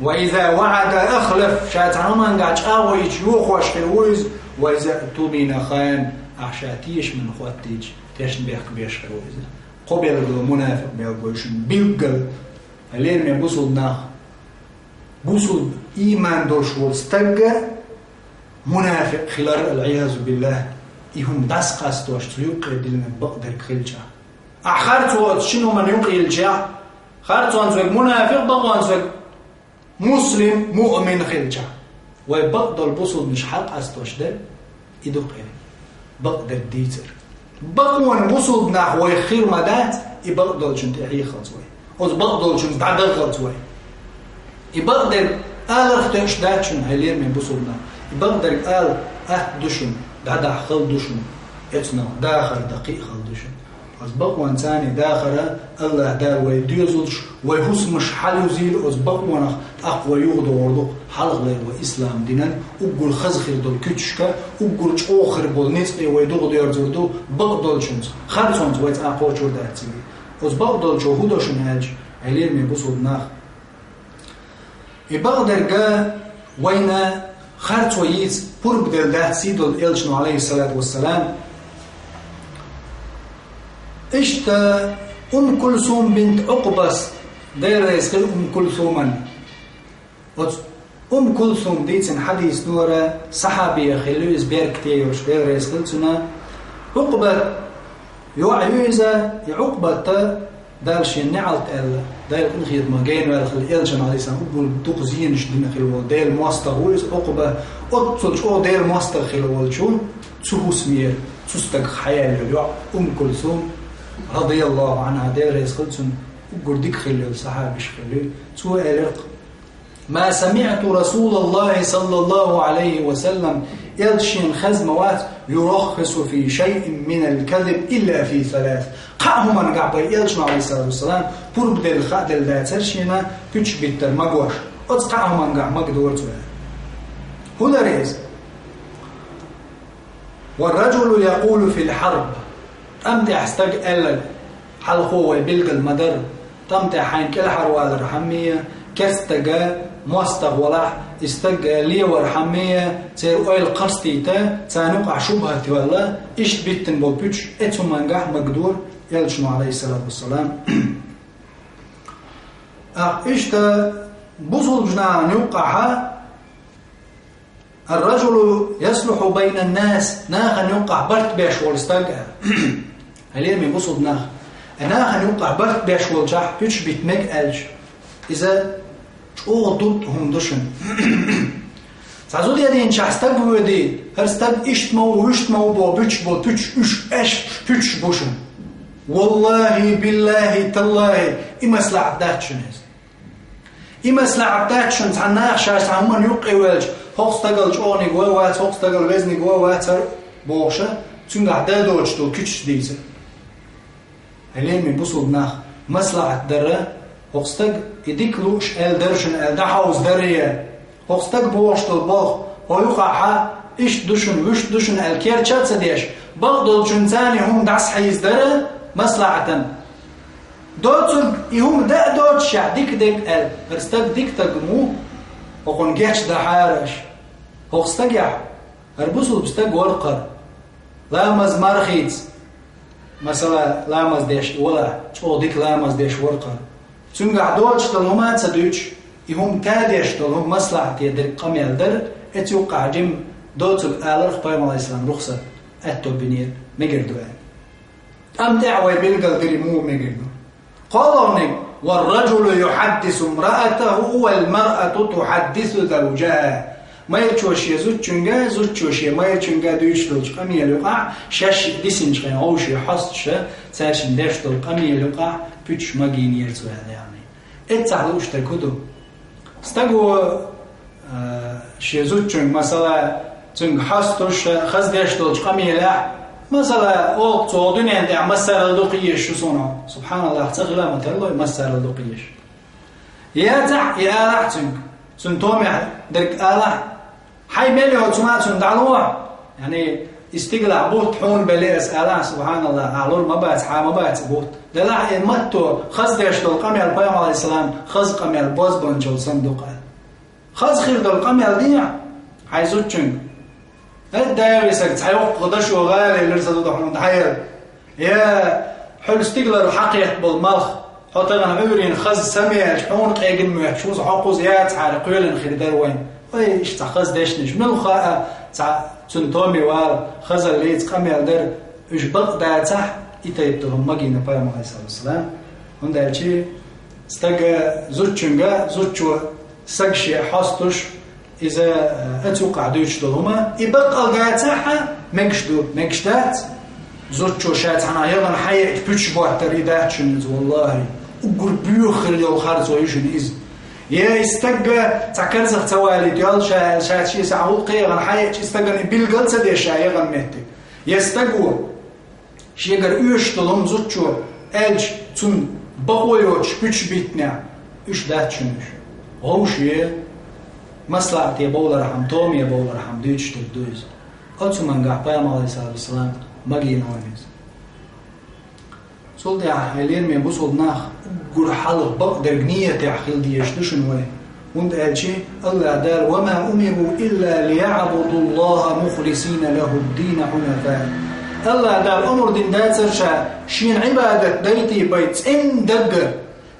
«وإذا وعد أخلف», ша цхьана хӀумангахь чӀагӀо йича йохош хир ву иза. «وإذا اؤتمن خان», ахь ша тешамна хӀоттийча, тешнабехк беш хир ву иза. Кхо белгало мунафикъ белгало ю шуна билггал. Лераме бусулба нах, бусулба, ийман долуш волу стагга мунафикъ хилар, аль-Ӏиязу биллахь, и хӀума дӀасакъастош цу юккъе диллинарг бакъдерг хилча. Ахь харцо оцу шина хӀуманна юкъе йиллича, харцонца верг мунафикъ, бакъонца верг муслим, муъмин хилча, вай бакъдолу бусулбанаш хьалакъастош дерг и ду-кх и, бакъдерг дийцар. Бакъонан бусулба нах вайх хир ма дац, и бакъдолчун тӀе хьехалц вай. Оцу бакъдолчунца дӀадахалц вай. И бакъдерг аларх тоьуш дац шуна, хьайн лераме бусулба нах. И бакъдерг ала атта ду шуна, дӀадахьа хала ду шуна, эцунах дахар дан кхиъ хала ду шуна. Оцу бакъонца царна дахара Аллах Дала вай доьзалш, вай хӀусамаш хьалаюзийла оцу бакъонах, тӀаккха вай юхадогӀур ду хьалхалера вай ислам динан уггар хаза хир долу куьцашка, уггар чӀогӀа хир болу ницкъе вай догӀа доьрзур ду бакъдолчунца, харцонца вай цкъа кхочур дац цига. Оцу бакъдолчо хӀун до шуна аьлча, хьайн лераме бусулба нах, И бакъдерг вайна харцо йийца пурба делла дац сийдолчу элчано, алейхиссалату вассалам. Иштта Умм Кулсум бинт Ӏукъбас, Дела реза хила Умм Кулсуман. Оцу Умм Кулсум дийцина хьадис дора, сахьабия хилла иза, беркате йолуш, Дела реза хила цунна. Ӏукъбат йоӀ ю иза, и Ӏукъбата Дала шен неӀалт аьлла, Дала къинхетамах генваьлла хилла, элчанна, алейхиссалам, уггар дукха зенаш дина хилла волу Делан мостагӀа ву иза Ӏукъба. Оццул чӀогӀа Делан мостагӀа хилла волчу цу хӀусамера, цу стагах хьаяьлла йоӀ Умм Кулсум, радияллаху Ӏанха, Дела реза хила цунна, уггар дика хилла йолу сахьабаш хилла. Цо элира: «Ма самиӀту Расулаллахи саллаллаху Ӏалайхи ва саллам», элча шена хезна ма вац, «юраххису фи шайин минал казиб илла фи салас». Кхаа хӀуманна гахь вай элчано, алейхиссалату вассалам, пурба делла хаа делла дацара шена пуьчаш биттар магош. Оцу кхаа хӀуманна гахь магадора цо аьлла. ХӀун дара иза? «Ва раджулу якъулу фил хьарб». ТӀам тӀехь стаг аьлларг, хьалхо вай билгал ма дара, тӀам тӀехь хьайна кӀелхьарвалар хьаммия, керстага, мостагӀа валахь, и стаг левар хьаммия, церан ойла кхарстийта, царна юкъахь шубхат йолла, иштта биттина болу пуьчаш, оцу хӀуманна гахь магадора элчано, алейхиссалату вассалам. Ахь иштта бусулба нахана юкъахьа «Ар-раджулу яслухьу байна ннас», нахана юкъахь барт беш волу стаг аьлла. Хьалеми бусулба нах. Нахана юкъахь барт беш волчохь пуьчаш битта мега аьлча, иза чӀогӀа дутта хӀума ду шуна. Цхьа зуда яьдинчохь стаг воьдий, хӀара стаг иштта ма ву, вуьшта ма ву боху пуьчаш бу, пуьчаш уьш, аьш пуьчаш бу шуна. Валлахи, биллахи, таллахи, и маслахьат дац шуна иза. И маслахьат дац шуна, цхьана наха ша цхьа хӀуманна юккъе ваьлча, хӀокху стагал чӀогӀаниг ван вац, хӀокху стагал везаниг ван вац, хӀара бохуша, цуьнгахь дан доцуш долу куьчаш дийца. Хьалеми бусулба нах, маслахьат дара, хӀокху стаг и дика лууш аьлла дара шуна аьлла, дӀахьовза дара я. ХӀокху стаг бохуш долу болх, хьо юкъахьа, иштта ду шуна, вуьшта ду шуна аьлла, керча а ца деш, бакъдолчунна царна и хӀума дӀасахьийза дара маслахьатан. Доцург и хӀума дан а доцушехь, дика дерг аьлла, хӀара стаг дика стаг ма ву, хӀокхунна гечдан хьара аша. ХӀокху стагехь, хӀара бусулба стаг вара кхара, ламаз мархийца, масала, ламаз деш и валахь, чӀогӀа дика ламаз деш вара кхара. Цуьнгахь доцуш долу хӀума а ца дуьйцуш, и хӀума тадеш долу хӀума маслахьате дерг къамел дара, оцу юккъахь жима доцург аларх пайхамар, алейхиссалам, рухсат, аьтто бинера, мегар ду аьлла. ТӀам тӀехь вай билгал дира муха мегар ду. КхоалгӀаниг: «Ва раджулу юхьаддису мраатаху, вал маръату тухьаддису завджаха». Майрачо шен зудчуьнга, зудчо шен майрачуьнга дуьйцуш долчу къамел юкъахь, шаьш дисинчу хенахь вовшийн хьосташа, цаьршинна деш долу къамел юкъахь пуьчаш магийнера цо аьлла, яъни. Эццахь лууш дерг хӀун ду? Стаго, а, шен зудчуьнга, масала, цуьнга хьостуш, хаза деш долчу къамелехь, масала, оха цо дуьнен тӀехь массарал дукха езаш шу суна. Субханаллах, ца хила ма тарлой массарал дукха езаш. Яцахь, и алахь цуьнга, цуьнан томехь дерг алахь, хьайн мел йоцу ма цунна дӀалохьа. Яъни, и стигалахь бутт хьуна белли ас алахь, субханаллах, ахь лур ма бац, хьан ма бац и бутт. Делахь и матто, хаза деш долу къамел, пайхамар, алейхиссалам, хаза къамел бозбанчалла санна ду-кх аьлла. Хаза хир долу къамел дехьа хьайн зудчуьнга. Эд дайвисаг цхьа йоккха дашо гӀала елира сан зуда хьуна дӀаяла. Я, хьуьлла стигалара хьакхетта болу малх, хьо тахана Ӏуьйренна хаза самеача, хьуна къегина моьттуш, хӀуза хьо кхуза яцахьара, кхоьлина хир дара вайн. Вай, иштта цхьа хаза дешнаш, муьлхха а цхьа цуьнан томе вала, хазаллица къамел дара, уьш бакъ дацахь, и тайпа долу магийна пайхамар, алейхиссалату вассалам. ХӀунда аьлча стага, зудчуьнга, зудчо саг шен хьостуш, иза, э, оцу юккъахь дуьйцуш долу хӀума, и баккъал дацахь а, мегаш ду, мегаш дац. Зудчо ша цхьана яхана хьаеача пуьчаш боттар и дац шуна иза, валлахи. Уггар боьха хир йолу харцо ю шуна иза. Я и стагга цхьа карзах ца валийта йолу ша аьлла, ша шен сахьа гӀуллакхе яхана хьаеача, и стагана и билгал ца деш ша яхана меттиг. Я стаго шегара оьшуш долу хӀума зудчо аьлча, цунна бакъо йоцуш пуьчаш биттинехь, уьш дац шуна уьш. Вовшийн маслахьате бовлархьама, томе бовлархьама дуьйцуш дерг ду иза. Оцу хӀумангахь пайхамар, алейхиссалату вассалам, магийна вайна иза. Цул тӀаьхьа, хьайн лераме бусулба нах, уггар хьалха бакъдерг ниятехь хила дезаш ду шуна вай. ХӀунда аьлча Аллаха Дала: «وما أمروا إلا ليعبدوا الله مخلصين له الدين حنفاء». Аллаха Дала омра дина дацар ша шена Ӏибадат дайта бай цӀена даггара.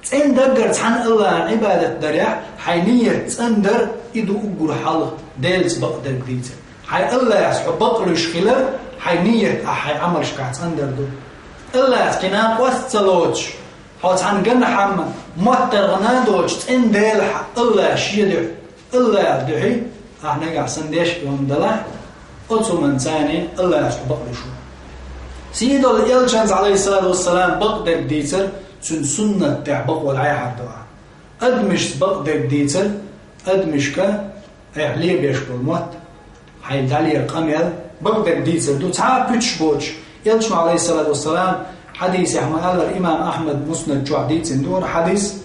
ЦӀена даггара цхьана Аллахьа Ӏибадат дарехь, хьайн нийят цӀена дар, и ду уггар хьалха Делаца бакъдерг дийцар. Хьайн Аллахьаца хьо бакълуьйш хилар, хьайн нийят ахь хьайн Ӏамалшкахь цӀена дар ду. Аллахьаца кхин накъост ца лоцуш, хьо цхьана ган хьамма, моттаргӀана доцуш цӀена Дела хьа Аллахь шен дуьхьа, Аллахьа дуьхьа, ахь нагахь санна деш а хӀума далахь, оцу хӀуманца Аллахьаца хьо бакълуьйш ву. Сийдолу элчанца, Ӏалайхиссалату вассалам, бакъдерг дийцар, цуьнан суннат тӀехь бакъо дӀаяхьар ду ахь. Адамашца бакъдерг дийцар, адамашка айхьа лебеш болу мотт, хьайн дӀалера къамел, бакъдерг дийцар ду, цхьа а пуьтуш боцуш. Элчано, Ӏалайхиссалату вассалам, хьадисехь ма-аллара, имам Ахьмад Муснад чохь дийцина ду хӀара хьадис,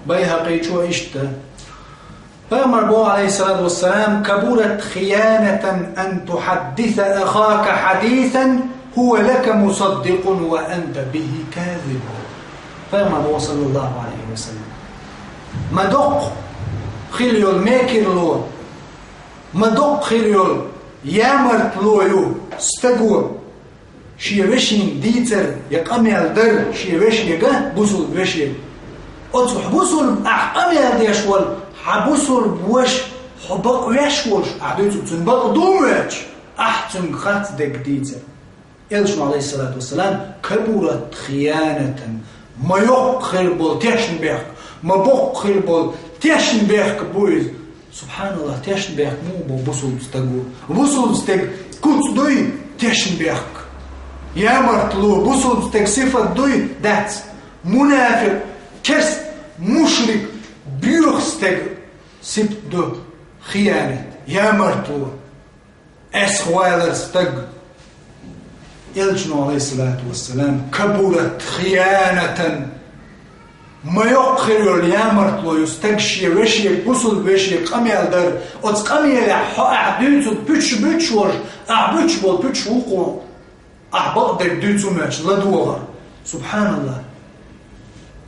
Байхьакъичо иштта. Пайхамар боху, Ӏалайхиссалату вассалам: «كبرت خيانة أن تحدث أخاك حديثا هو لك مصدق وأنت به كاذب». Пайхамар боху, саллаллаху Ӏалайхи ва саллам: «Ма доккха хила йолу мекарло, ма доккха хила йолу ямартло ю стаго, шен вешин дийцар я къамел дар шен вешега, бусулба вешега. Оцу бусулба ахь къамел деш волу хьан бусулба ваша, хьо бакъ веш волуш, ахь дуьйцург цуьнан бакъ ду моьттуш, ахь цуьнга харц дерг дийцар». Элчано, Ӏалайхиссалату вассалам: «كبرت خيانة». Ма йоккха хир болу тешнабехк, ма боккха хир болу тешнабехк бу иза. СубхьаналлахӀ, тешнабехк муха бу бусулба стаг ву? Бусулба стеган куц дуй тешнабехк? Ямартло бусулба стеган сифат дуй? Дац. Мунафикъ, керст, мушрик, боьха стеган сибат ду хиянат, ямартло. Эсхвалар стаг. Элчано, Ӏалайхиссалату вассалам: «كبرت خيانة». Ма йоккха хир йолу ямартло ю стаг шен вешега, бусулба вешега къамел дар. Оцу къамелехь хьо ахь дуьйцург пуьтуш буьтуш волуш, ахь буьтуш болу пуьтуш ву кху. Ахь бакъдерг дуьйцу моьттуш ладогӀар. СубхьаналлахӀ.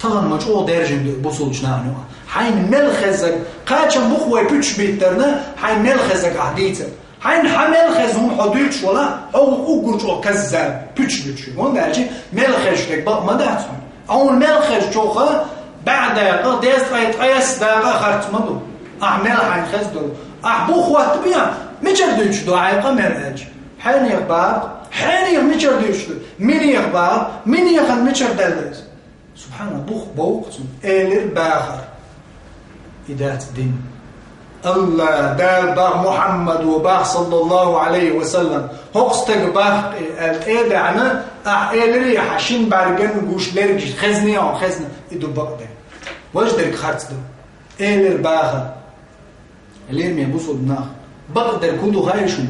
Тахана ма чӀогӀа даьржина ду бусулбачу нахана юкъа. Хьайна мел хеззарг, кхачам бу-кх вай пуьтуш биттарна, хьайна мел хеззарг ахь дийцар. Хьайна хьан мел хезна хӀума хьо дуьйцуш валахь, хьо ву уггар чӀогӀа каззаб, пуьтуш буьтуш. ХӀунда аьлча мел хезаш дерг бакъ ма дац хьуна. Хьуна мел хезчух баьӀ дакъа, дезткъе ткъайесна дакъа харц ма ду. Ахь мел хьайна хезна долу. Ахь бух хӀоттабе, мичара дуьйцуш ду хьайн къамел аьлча? Хьенех бакъ, хьенех мичара дуьйцуш ду? Минех бакъ, минехана мичара даьлла иза? СубхьаналлахӀ, бух бовкъу цунна, элира бахар. И дац дин. Алла, Дала бах, Мухьаммад ву бах, саллаллаху Ӏалайхи ва саллам, хӀокху стага бах, э, аьлла тӀе а баьхьна, ахь элира, хьан шина бӀаьрган гуш лергаш хезне, хьо хезна, и ду бакъдерг. Важа дерг харц ду. Элира бахар. Лераме бусулба нах, бакъдерг хӀун ду хаьий шуна?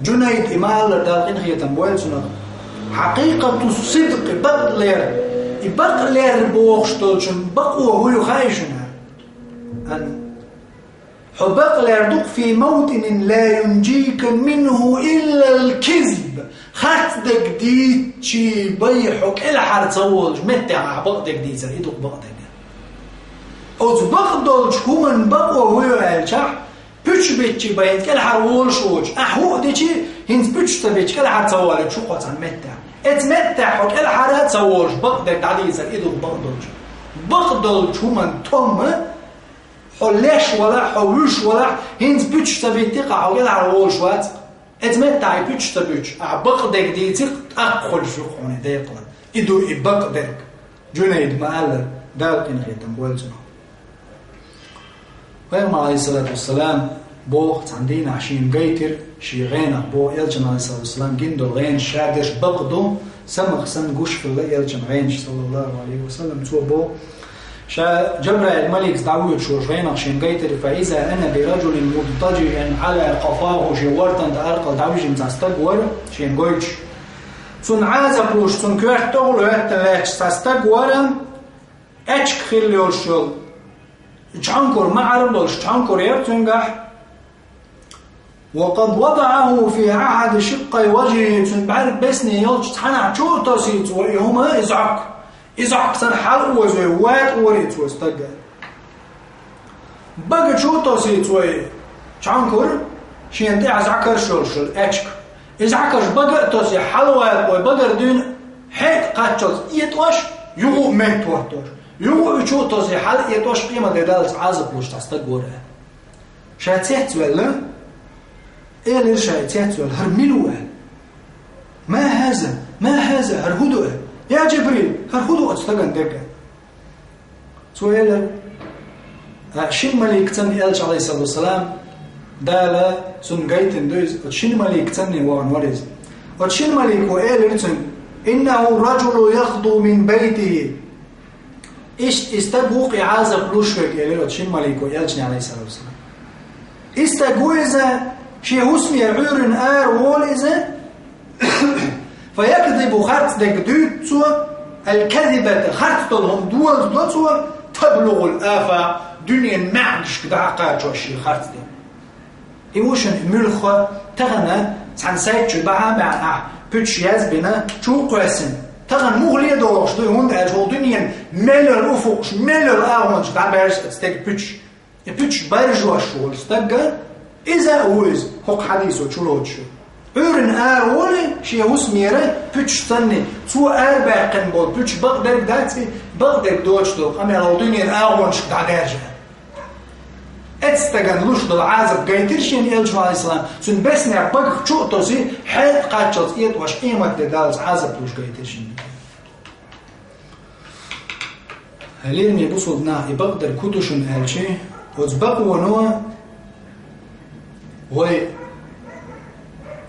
Джунайд, и ма-аллара, Дала къинхетам бойла цунах. Хьакъикъату сидкъи, бакълер. И бакълер бохуш долчун бакъо хӀун ю хаьий шуна? Ан. Хьо бакълер ду-кх: «في موطن لا ينجيك منه إلا الكذب». Харц дерг дийцчи бай хьо кӀелхьара ца волуш, меттехь ахь бакъдерг дийцар, и ду-кх бакъдерг. Оцу бакъдолчу хӀуманан бакъо хӀун ю аьлчахь, пуьчбиччи бай хӀинца кӀелхьара волуш воцуш, ахь хӀуъа дичи, хӀинца пуьчаш ца биччи кӀелхьара ца волуьйтуш ву кхо цхьана меттехь. Эца меттехь хьо кӀелхьара ца волуш, бакъдерг дӀадийцар, и ду-кх бакъдолчу. Бакъдолчу хӀуманан том хьо леш валахь, хьо вуьш валахь, хӀинца пуьчаш ца битти-кх ахь, хьо кӀелхьара волуш вац-кх. Эца меттахь и пуьчаш ца буьтуш, ахь бакъдерг дийци-кх, тӀаккха хуьлуш ю-кх хьуна и декъала. И ду и бакъдерг. Джунайд ма-аллара, Дала къинхетам бойла цунах. Пайхамар, Ӏалайхиссалату вассалам, боху, цхьана дийнахь шена гайтира, шен гӀенах боху, Элчан, Ӏалайхиссалату вассалам, гина долу гӀенаш ша дерш бакъ ду, самах санна гуш хилла Элчан гӀенаш, саллаллаху Ӏалайхи ва саллам, цо боху, ша Джабраил маликца дӀавоьдуш волуш гӀенах шена гайтира, فإذا أنا برجل مضطجع على قفاه, шен вортан тӀе аркъал дӀавижина цхьа стаг вара, шена гойтуш. Цунна Ӏазап луш, цунна коьрта тӀехула хӀоьттина лаьтташ цхьа стаг вара, аьчка хилла йолуш йолу, чхьанкур, маӀар болуш чхьанкур яра цуьнгахь. وقد وضعه في أحد شقي وجهه, цуьнан бӀаьрг бесне йолчу цхьанахь чу а тосуьйту цо и хӀума, и зӀок. И зӀок санна хьала а озуьйтуш, ватӀа вора и цо стаг. Бага чу а тосий цо и чхьанкур, шена тӀехь зӀакарш йолуш йолу аьчка. И зӀакарш бага а тосий, хьалаваьлла вай багара дуьйна хьекъа кхаччалц этӀош, юха а меттахӀоттош. Юха а чу а тосий, хьала а этӀош, къематде даллалц Ӏазап луш цхьа стаг вара. Ша цецваьлла, элира ша и цецваьлла: «ХӀара мила ву?» — аьлла. «Ма хьаза, ма хьаза, хӀара хӀун ду?» — аьлла. «Я Джибрил, хӀара хӀун ду оцу стагана дерг?» — аьлла. Цо элира: «А, шина маликаца», — аьлла Элча, алейхиссалату вассалам, Дала цунна гайтина ду иза, оцу шина маликаца вахана вара иза. Оцу шина малико элира цуьнга: «Иннаху раджулу яхду мин байтихи». Иштта и стаг ву-кх и Ӏазап луш верг, элира оцу шина малико Элчане, алейхиссалату вассалам. И стаг ву иза, шен хӀусамера Ӏуьйранна ара волу иза, фа якзибу, харц дерг дуьйцу цо, аль-казибата, харц долу хӀума доладо цо, таблугӀуль афакъ, дуьненан маьӀнашка дӀа а кхачош шен харц дерг. И ву шуна и муьлхха, тахана цхьана сайта чу бахьа а баьхна ахь пуьчаш язбина, чу а кхоьссина. Тахана муха ле догӀуш ду, хӀунда аьлча хӀокху дуьненан мел йолу уфукъаш, мел йолу агӀонаш дӀабаьржа оцу стеган пуьчаш. И пуьчаш баржош волу стаг, иза а ву иза, хӀокху хьадисо чулоцуш. Ӏуьйранна ара волий, шен хӀусамера пуьчаш санний, цо арабаьккхина болу пуьчаш бакъдерг дац и, бакъдерг доцуш долу къамел хӀокху дуьненан агӀонашка дӀадаьржа. Эцу стагана луш долу Ӏазап гайтира шена Элчано, алейхиссалам, цуьнан беснех багах чу а тосий, хьекъа кхаччалц этӀош, къематде даллалц Ӏазап луш гайтира шена. Лераме бусулба нах, и бакъдерг хӀун ду шуна аьлча, оцу бакъоно вай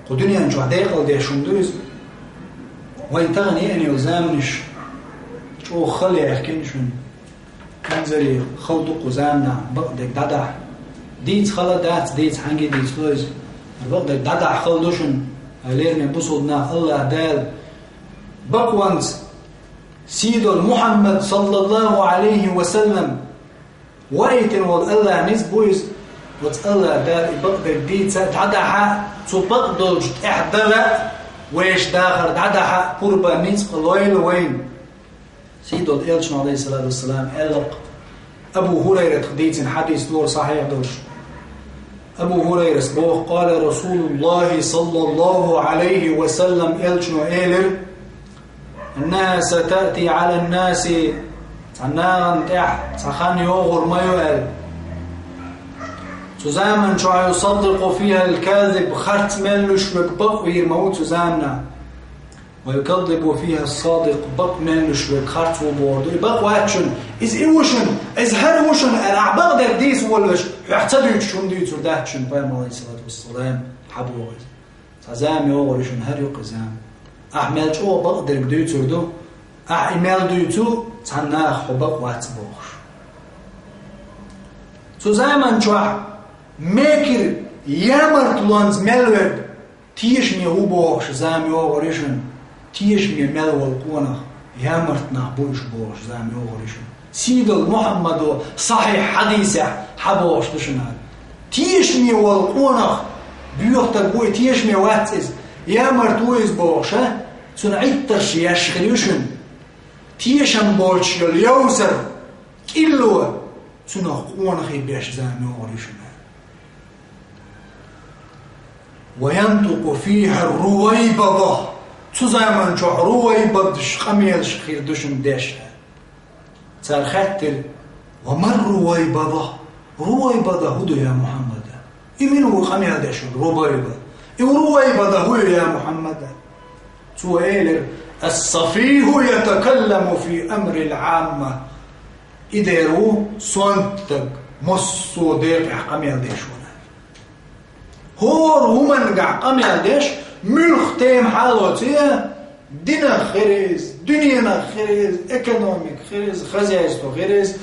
кху дуьнен чохь декъалдеш хӀума ду иза. Вайн тахана еана йолу заманаш чӀогӀа хала яьхкина шуна. Инзаре хала ду кху заманахь бакъдерг дӀадахьа. Дийца хала дац, дийца хьаьнга дийцало иза. Бакъдерг дӀадахьа хала ду шуна, лераме бусулба нах, Аллах Дала бакъонца сийдолу Мухьаммад, саллаллаху Ӏалайхи ва саллам, ваийтина волу Аллах ницкъ бу иза. Оцу Аллах Дала и бакъдерг дийца а, дӀадахьа а, цу бакъдолчу тӀаьхьа дала а, вешан дахар дӀадахьа а пурба, ницкъ лойла вайна. Сийдолу Элчано, алейхиссалату вассалам, аьлла-кх, Абу ХӀурайратах дийцина хьадис дора сахьихь долуш. Абу ХӀурайрас боху: «Къала Расулуллахи саллаллаху Ӏалайхи ва саллам», Элчано элира: «Иннаха сатаъти Ӏала ннаси», цхьа нахана тӀехь цхьа хан йогӀур ма ю аьлла. Цу заман чохь: «Юсаддикъу фихал казиб», харц мел луш верг бакъвийр ма ву цу заманахь. «Ва юкаддибу фиха ссадикъ», бакъ мел луш верг харц ву бохур ду. И бакъ вац шуна, иза и ву шуна, иза хӀара ву шуна аьлла, ахь бакъдерг дийца волавеш, хьоьх ца дуьйцуш хӀума дуьйцур дац шуна, Пайхамар, алейхиссалату вассалам, хьан боху иза. Цхьа зама йогӀур ю шуна, хӀара юкъа зама. Ахь мел чӀогӀа бакъдерг дуьйцур ду, ахь и мел дуьйцу, цхьана наха хьо бакъ вац бохуш. Цу заман чохь мекира ямартлонца мел верг тешаме ву бохуш зама йогӀур ю шуна, тешаме мел волу къонах ямарт нах бу уьш бохуш зама йогӀур ю шуна. Сийдолу Мухьаммадо сахьихь хьадисехь хьан бохуш ду шуна. Тешаме волу къонах боьхатаг бу и, тешаме вац иза, ямарт ву иза бохуш, а? Цунна Ӏиттарш еш хир ю шуна. Тешам боцуш йолу йовсар, кӀилло, цунах къонахий беш зама йогӀур ю шуна. «Ва янтукъу фиха рувайбада». Цу заман чохь рувайбадаш къамелаш хир ду шуна деш. Цара хаьттира: «Ва мар рувайбада? Рувайбада хӀун ду, я Мухьаммад?» И мила ву къамел деш волу рувайбада? И рувайбада хӀун ю, я Мухьаммад? Цо элира: «Ас-сафиху ятакалламу фи амрил Ӏамма». И дера ву сонтаг, массо а декъехь къамел деш ву. ХӀора хӀуманна гахь къамел деш, муьлхха тема хьалоций, динах хир иза, дуьненах хир иза, экономика хир иза, хозяйство хир иза,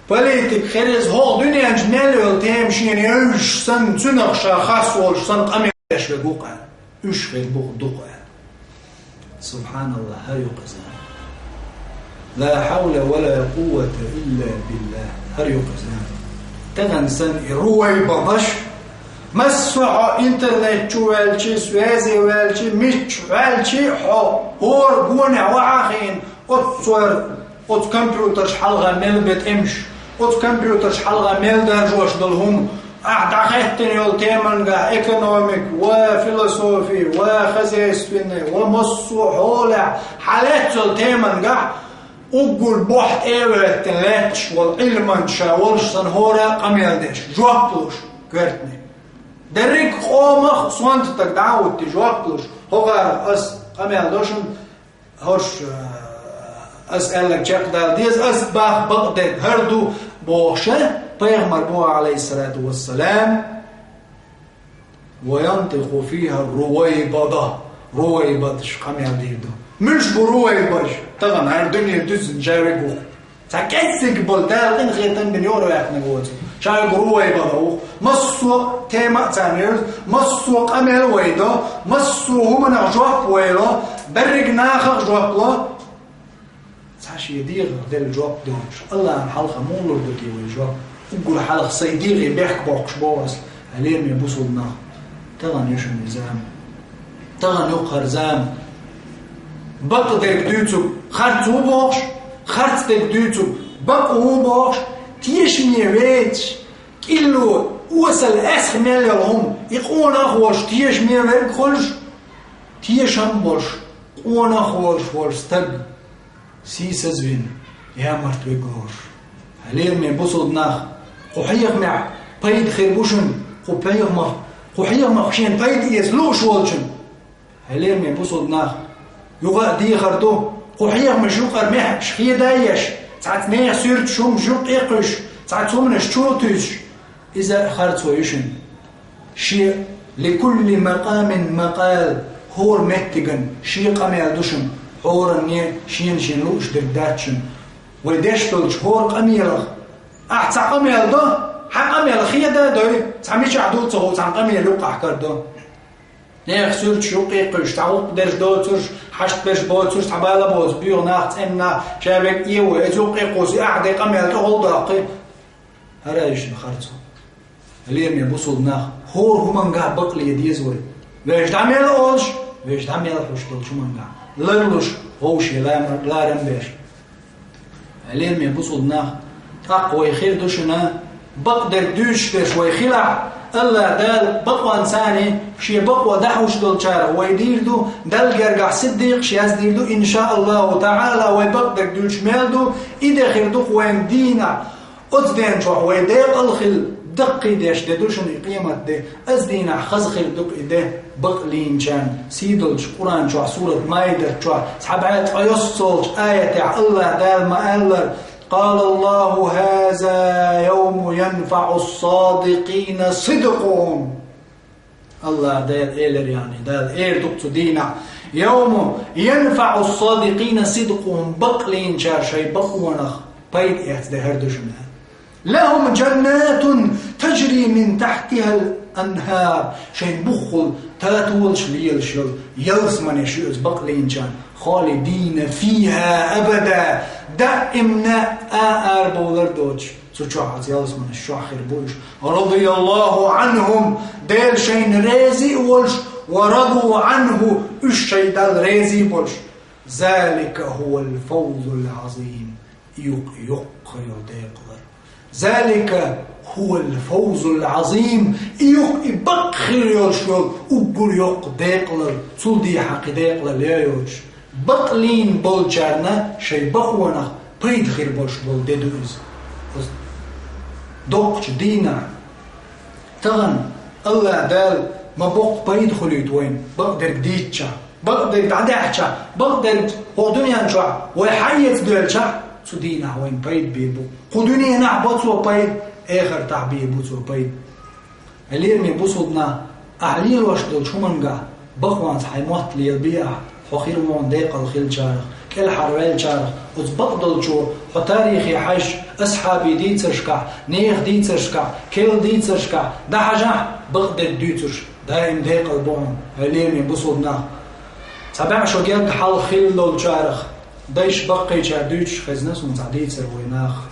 политика хир иза, хӀокху дуьнен чу мел йолу тема шена евзаш санна, цуьнах ша хас волуш санна къамел деш верг ву-кх аьлла. Уьш хир бу-кх дукха аьлла. Субханаллах, хӀара ю-кх иза. Ла хьавла ва ла къуввата илла биллах, хӀара ю-кх иза. Тахана санна и рувайбадаш, массо а хьо интернет чу ваьлчи, связи ваьлчи, мичча ваьлчи, хьо хӀора гонехь вахьа а хиъна, оццуьра, оцу компьютерш хьалха мел бен тӀемаш, Оцу компьютерш хьалха мел даржош долу хӀума, ахь дӀахӀоьттина йолу темангахь экономика, ва философия, ва хозяйственная, ва массо а хьолехь хьалаьцна йолу темангахь уггар бохь тӀе а хӀоьттина лаьтташ волу Ӏилманча ша волуш санна хӀора а къамел деш, жоп луш коьртаниг. Дерриг а къомах сонта стаг дӀа а хӀуттий жоп луш, хӀокхара ас къамел до шуна, хӀорш, а, ас аьлларг чекхдала деза, ас боху бакъдерг хӀара ду бохуша, пайхамар боху, Ӏалайхиссалату вассалам: «Ва янтикъу фиха Рувайбада». Рувайбадаш къамел дийр ду. Муьлш бу Рувайбадаш? Тахана хӀара дуьне дуьззина ша верг ву. Цхьа кӀеззиг болу Дала къинхетам бина юкъара ваьккхинарг воцург. Ша верг Рувайбада ву. Массо а тема а царна йолу, массо а къамел вай до, массо а хӀуманах жоп вай ло, берриг нахах жоп ло. Цхьа шен дегӀах делла жоп доцуш, Аллахьан хьалха муха лур ду те вай жоп? Уггар хьалха сайн дегӀе бехк боккхуш боху ас, хьан лераме бусулба нах. Тахана ю шуна и зама. Тахана ю кхара зама. Бакъдерг дуьйцург харц ву бохуш, харцдерг дуьйцург бакъ ву бохуш, тешаме вейташ, кӀилло, осал, аьсха мел йолу хӀума, и къонах а волуш, тешаме верг а хуьлуш, тешам а болуш, къонах а волуш волу стаг сийсазвина, ямарт вега лоруш. Хьан лераме бусулба нах, кху хьехамехь пайда хир бу шуна, кху хьехамах, кху хьехамах шена пайда эца лууш волчун. Хьан лераме бусулба нах, юха а дехар ду, кху хьехамаш юкъара мехь хеда а еш, цхьацца нехан суьрташ, хӀумаш юккъе а кхуьссуш, цхьацца хӀуманаш чу а туьйсуш, иза а харцо ю шуна. Шен, «Ликулли макъамин макъал», хӀора меттиган шен къамел ду шуна, хӀоранне шена-шена лууш дерг дац шуна. Вай деш долчу хӀора къамелах ахь цхьа къамел до, хьан къамел хеда а дой, цхьа мичахь ду ца хуу, цхьана къамел юккъахь карадо. Нехан суьрташ юккъе а кхуьссуш, цхьа гӀуллакх дерш доцурш, хьашт берш боцурш, цхьа бала боцу, боьха нах, цӀена нах, ша верг эвой, иза юккъе а кхуссий, ахь де къамел тӀехула доккхий. ХӀара ю шуна харцо. Лераме бусулба нах, хӀора хӀумангахь бакъле деза вай. Вешан дӀа мел олуш, вешан дӀа мел хьуш долчу хӀумангахь ларлуш, вовше ларам беш. Лераме бусулба нах, тӀаккха вай хир ду шуна, бакъдерг дуьйцуш берш вай хилахь, Аллах Дала бакъонца а шен бакъо дӀахьуш долчарах вай дийр ду, Далла гергахь сиддикъаш яздийр ду, иншааллаху таӀала, вай бакъдерг дуьйцуш мел ду, и де хир ду-кх вайн дийнахь. Оцу ден чохь вай декъал хилла, даккхийдеш де ду шуна и къемат де. Оцу дийнахь хаза хир ду-кх и де бакълийначарна. Сийдолчу Къуръан чохь, сурат Маидат чохь, цхьа бӀе ткъайоьссолчу аятехь Аллах Дала ма-аллара: «Къала Аллаху: хаза йовму янфаӀу ссадикъина сидкъухум». Аллах Дала элира, яъни Дала эр ду-кх цу дийнахь: «Йовму янфаӀу ссадикъина сидкъухум», бакълийначара шайн бакъонах пайда эцна де хӀара ду шуна. «Лахум джаннатун тажри мин тахтихал анхар». Шайн буххул татолаш лелаш йолу ялсаманеш ю иза бакълийначарна. «Халидина фиха абада». Даимна а арабовлар доцуш. Цу чохь, оцу ялсаманаш чохь хир бу уьш. «Радияллаху анхум», Дела шайна реза а волуш, «ва раду анху», уьш шайн Далла реза а болуш. «Залика хувал фавзул азим». И ю-кх и йоккха йолу декъалар. «Залика хувал фавзул азим». И ю-кх и бакъ хир йолуш йолу уггар йоккха декъалар, цул дехьа кхин декъалар я йоцуш. Бакълийна болчарна шайн бакъонах пайда хир болуш болу де ду иза. Оцу доккхачу дийнахь, тахана Аллах Дала ма боккха пайда хуьлуьйту вайна, бакъдерг дийцча, бакъдерг дӀадаьхьча, бакъдерг хӀокху дуьнен чохь вай хьаэца доьлча, цу дийнахь вайна пайда бийр бу. Кху дуьненахь бо цо пайда, эхартахь бийр бу цо пайда. Лераме бусулба нах, ахь лелош долчу хӀумангахь бакъонца хьайн мотт лелабе ахь, хьо хир ву хьуна декъал хиллачарах, кӀелхьарвеллачарах, оцу бакъдолчо хьо тарихе хьаьжча, асхьабийн дийцаршкахь, нехан дийцаршкахь, керла дийцаршкахь дӀахьажахь, бакъдерг дуьйцурш даим декъал бу хьуна, хьайн лераме бусулба нах. Цхьа бӀе шо гергга хьалха хилла долчарах, дайша баккхийчара дуьйцуш хезна суна цхьа дийцар вай наха.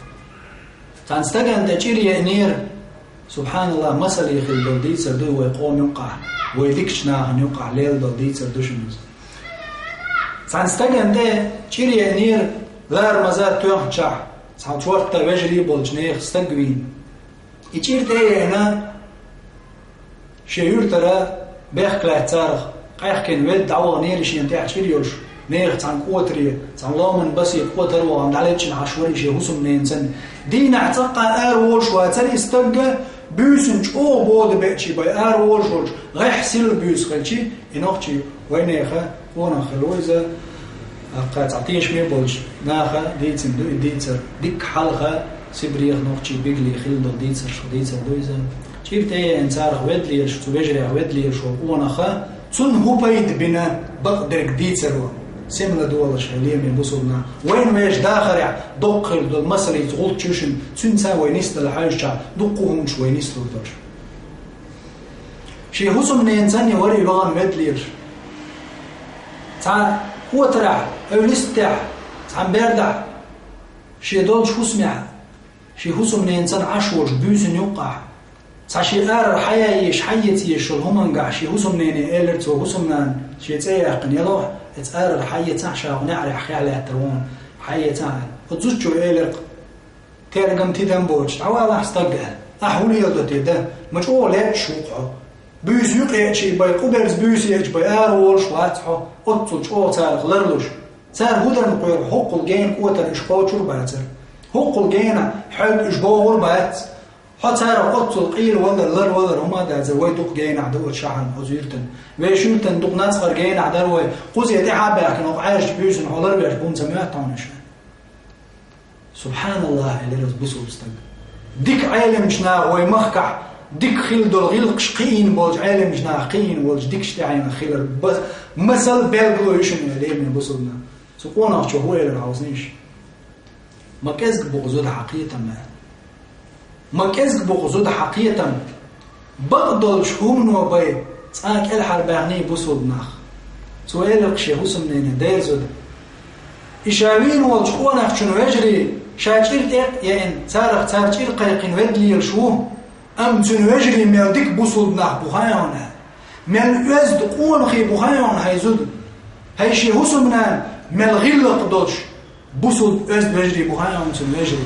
Цхьана стагана тӀе чӀир еънера, субхьаналлахӀ, масале хилла долу дийцар ду вай къоман юккъахь, вай дикачу нахана юккъахь лелла долу дийцар ду шуна иза. Цхьана стагана тӀе чӀир еънера ларамаза тоьхначохь, Цхьа чорта вежарий болчу нехан стаг вийна. И чӀир тӀе а еана, шен юьртара бехк лаьцна царах къаьхкина ведда дӀаваханера шена тӀехь чӀир йолуш, нехан цхьана кӀотаре, цхьана ломан басе кӀотар а вахана дӀалечкъина Ӏаш вара и шен хӀусамненан санна. Дийнахь цкъа а ара волуш вацара и стаг, буьйсанна чӀогӀа бода беачий бен ара волуш волчу гӀеххьа сирла буьйса хилчий, и нохчий вайнехан къонах хилла ву иза, тӀаккха цхьа тешаме болчу наха дийцина ду и дийцар. Дикка хьалха Сибрех нохчий билгале хилла долу дийцарш дийцар ду иза. ЧӀир тӀе а еана царах ведда лелаш, цу вежарех ведда лелаш волу къонах, цунна хӀун пайда бина бакъдерг дийцаро? Сема ладогӀалаш, хьайн леме бусулба нах. Вайна вешан дахарехь доккха хилла долу масалца гӀулч ю шуна, цуьнца вай нисдала хьаьжча, дуккха а хӀуманаш вай нислур долуш. Шен хӀусамненан санна вара и вахана ведда лелаш. Цхьана кӀотарехь, эвлистехь, цхьана бердахь, шен долчу хӀусамехь, шен хӀусамненан санна Ӏаш волчу буьйсанна юккъехь, цхьа шен арара хьаян езаш, хьаэца езаш йолу хӀумангахь шен хӀусамнене элира цо: «ХӀусамнана», шен цӀе а яьккхина, «ялахь, эца арара хьаэцахь, ша хьо неӀарехь хехь лаьттар ву хьуна, хьаэцахь», — аьлла. Оцу зудчо элира-кх: «Тергам-тидам боцуш, дӀавалахь, стаг», — аьлла. «Ахь хӀун леладо те, да? Ма чӀогӀа лечкъаш ву-кх хьо. Буьйса юкъа еачий бен, къуберза буьйса еачий бен ара волуш вац хьо, оццул чӀогӀа царах ларлуш». Цара хӀун дарна кхоьру, хӀоккхул гена кӀотар уьш кхочур а бацара. ХӀоккхул гена хьоьга уьш богӀур а бац. Хьо царах оццул къийла валар, лар валар хӀума а дацара, вай дукха генахь ду оцу шахьарна, оцу юьртана. Вешан юьртана дукха нацкъара генахь дара вай, кхузе тӀаьхьа а баьхкина, хӀокху Ӏаьржачу буьйсанна хьо ларвеш бу-м ца моьтту хьуна уьш. «СубхьаналлахӀ», — элира оцу бусулба стага. Дика Ӏеламчу наха вай махкахь, дика хилла долу гӀиллакхаш кхиийна болчу Ӏеламчу наха кхиийна волчу дикачу тӀаьхьенах хилар ба-, масал, билгало ю шуна, леме бусулба нах. Цу къонахчо хӀун элира хьовсийша? «Ма кӀезиг бу-кх, зуда, хьан кхетам», — аьлла. «Ма кӀезиг бу-кх, зуда, хьан кхетам. Бакъдолчу хӀумано бен цкъа кӀелхьарбаьхний бусулба нах». Цо элира-кх шен хӀусамнене: «Дера, зуда, и ша вийна волчу къонахчун вежарий ша чӀир тӀе а еана, царах цара чӀир кхайкхина ведда лелаш ву, амма цуьнан вежарий мел дика бусулба нах бу хаьий хьуна, мел оьзда къонахий бу хаьий хьуна, хӀай зуда, хӀай шен хӀусамнана, мел гӀиллакх долуш бусулба оьзда вежарий бу хаьий хьуна цуьнан вежарий.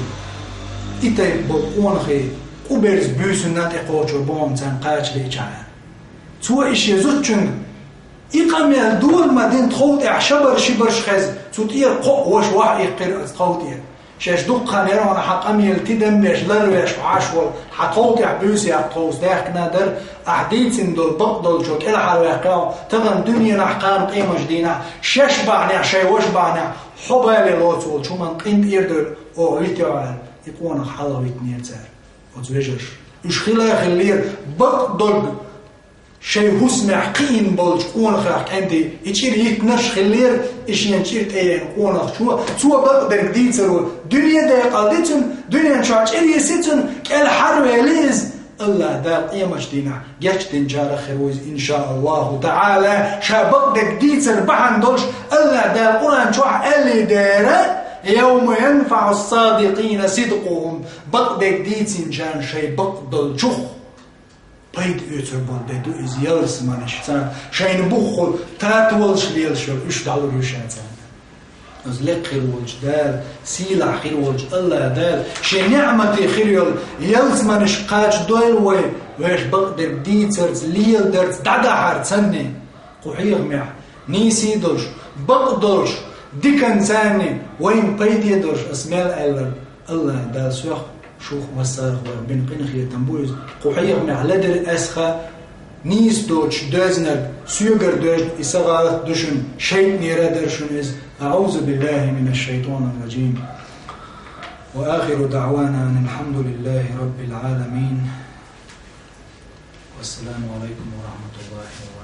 И тайпа болу къонахий къуберза буьйсанна тӀекхочур бу хьуна царна кхача лиъчахьана». Цо и шен зудчуьнга и къамел дола ма дина, тхов тӀехь шабар-шибарш хеза, цу тӀера кхоъ ваша вахьа иккхира аса тхов тӀера. Шаьш дуккха хан яра хьуна хьан къамелан тидам беш, ларвеш Ӏаш волу хьан тхов тӀехь буьйса яккха тховса даьхкина дара, ахь дийцина долу бакъдолчо кӀелхьарваьккхи хьо, тахана дуьненахь, кхана къематдийнахь, шаьш бахьанехь, шайн ваша бахьанехь, хьо бале лоцу волчу хӀуманна къинтӀера а девлла, оха витехь аьлла, и къонах хьалха витинера цара, оцу вежарша. Уьш хила а хиллера, бакъдолг шайн хӀусамехь кхиийна болчу къонахех кӀентий и чӀир йитинарш хиллера, и шена чӀир тӀееана къонахчо, цо бакъдерг дийцаро, дуьне декъал ди цуьнан, дуьнен чохь чӀир йиси цуьнан, кӀелхьарвели иза. АллахӀ Дала къематдийнахь гечдинчарах хир ву иза, иншааллаху таӀала, ша бакъдерг дийцар бахьана долуш. АллахӀ Дала Къуръан чохь аьллий дера: «Явма янфаӀу ссадикъина сидкъухум», бакъдерг дийцинчарна шайн бакъдолчух пайда оьцур болу де ду иза ялсаманаш, цара шайна буххула татолаш лелаш йолу уьш дӀалур ю ша царна. Иза лекха хир волчу Дала, сийлахь хир волчу АллахӀ Дала шен неӀмате хир йолу ялсаманаш кхачадойла вай, вешан бакъдерг дийцарца, леладарца, дӀадахьарца санна. Кху хьехамехь нийса долуш, бакъдолуш, диканца санна вайна пайде долуш, ас мел аьлларг, АллахӀ Дала соьх, шух, массарах вайх бина къинхетам бу иза. Кху хьехамехь ледара аьсха, нийса доцуш доьзнарг, соьгара доьзна и са гӀалат ду шуна, шайтӀанера а дара шуна иза. АӀузу биллахӀи минаш-шайтӀанир-ражим. Ва ахиру даӀвана анил-хьамдулиллахӀи раббил-Ӏаламин. Вассаламу Ӏалайкум ва рахьматуллахӀи ва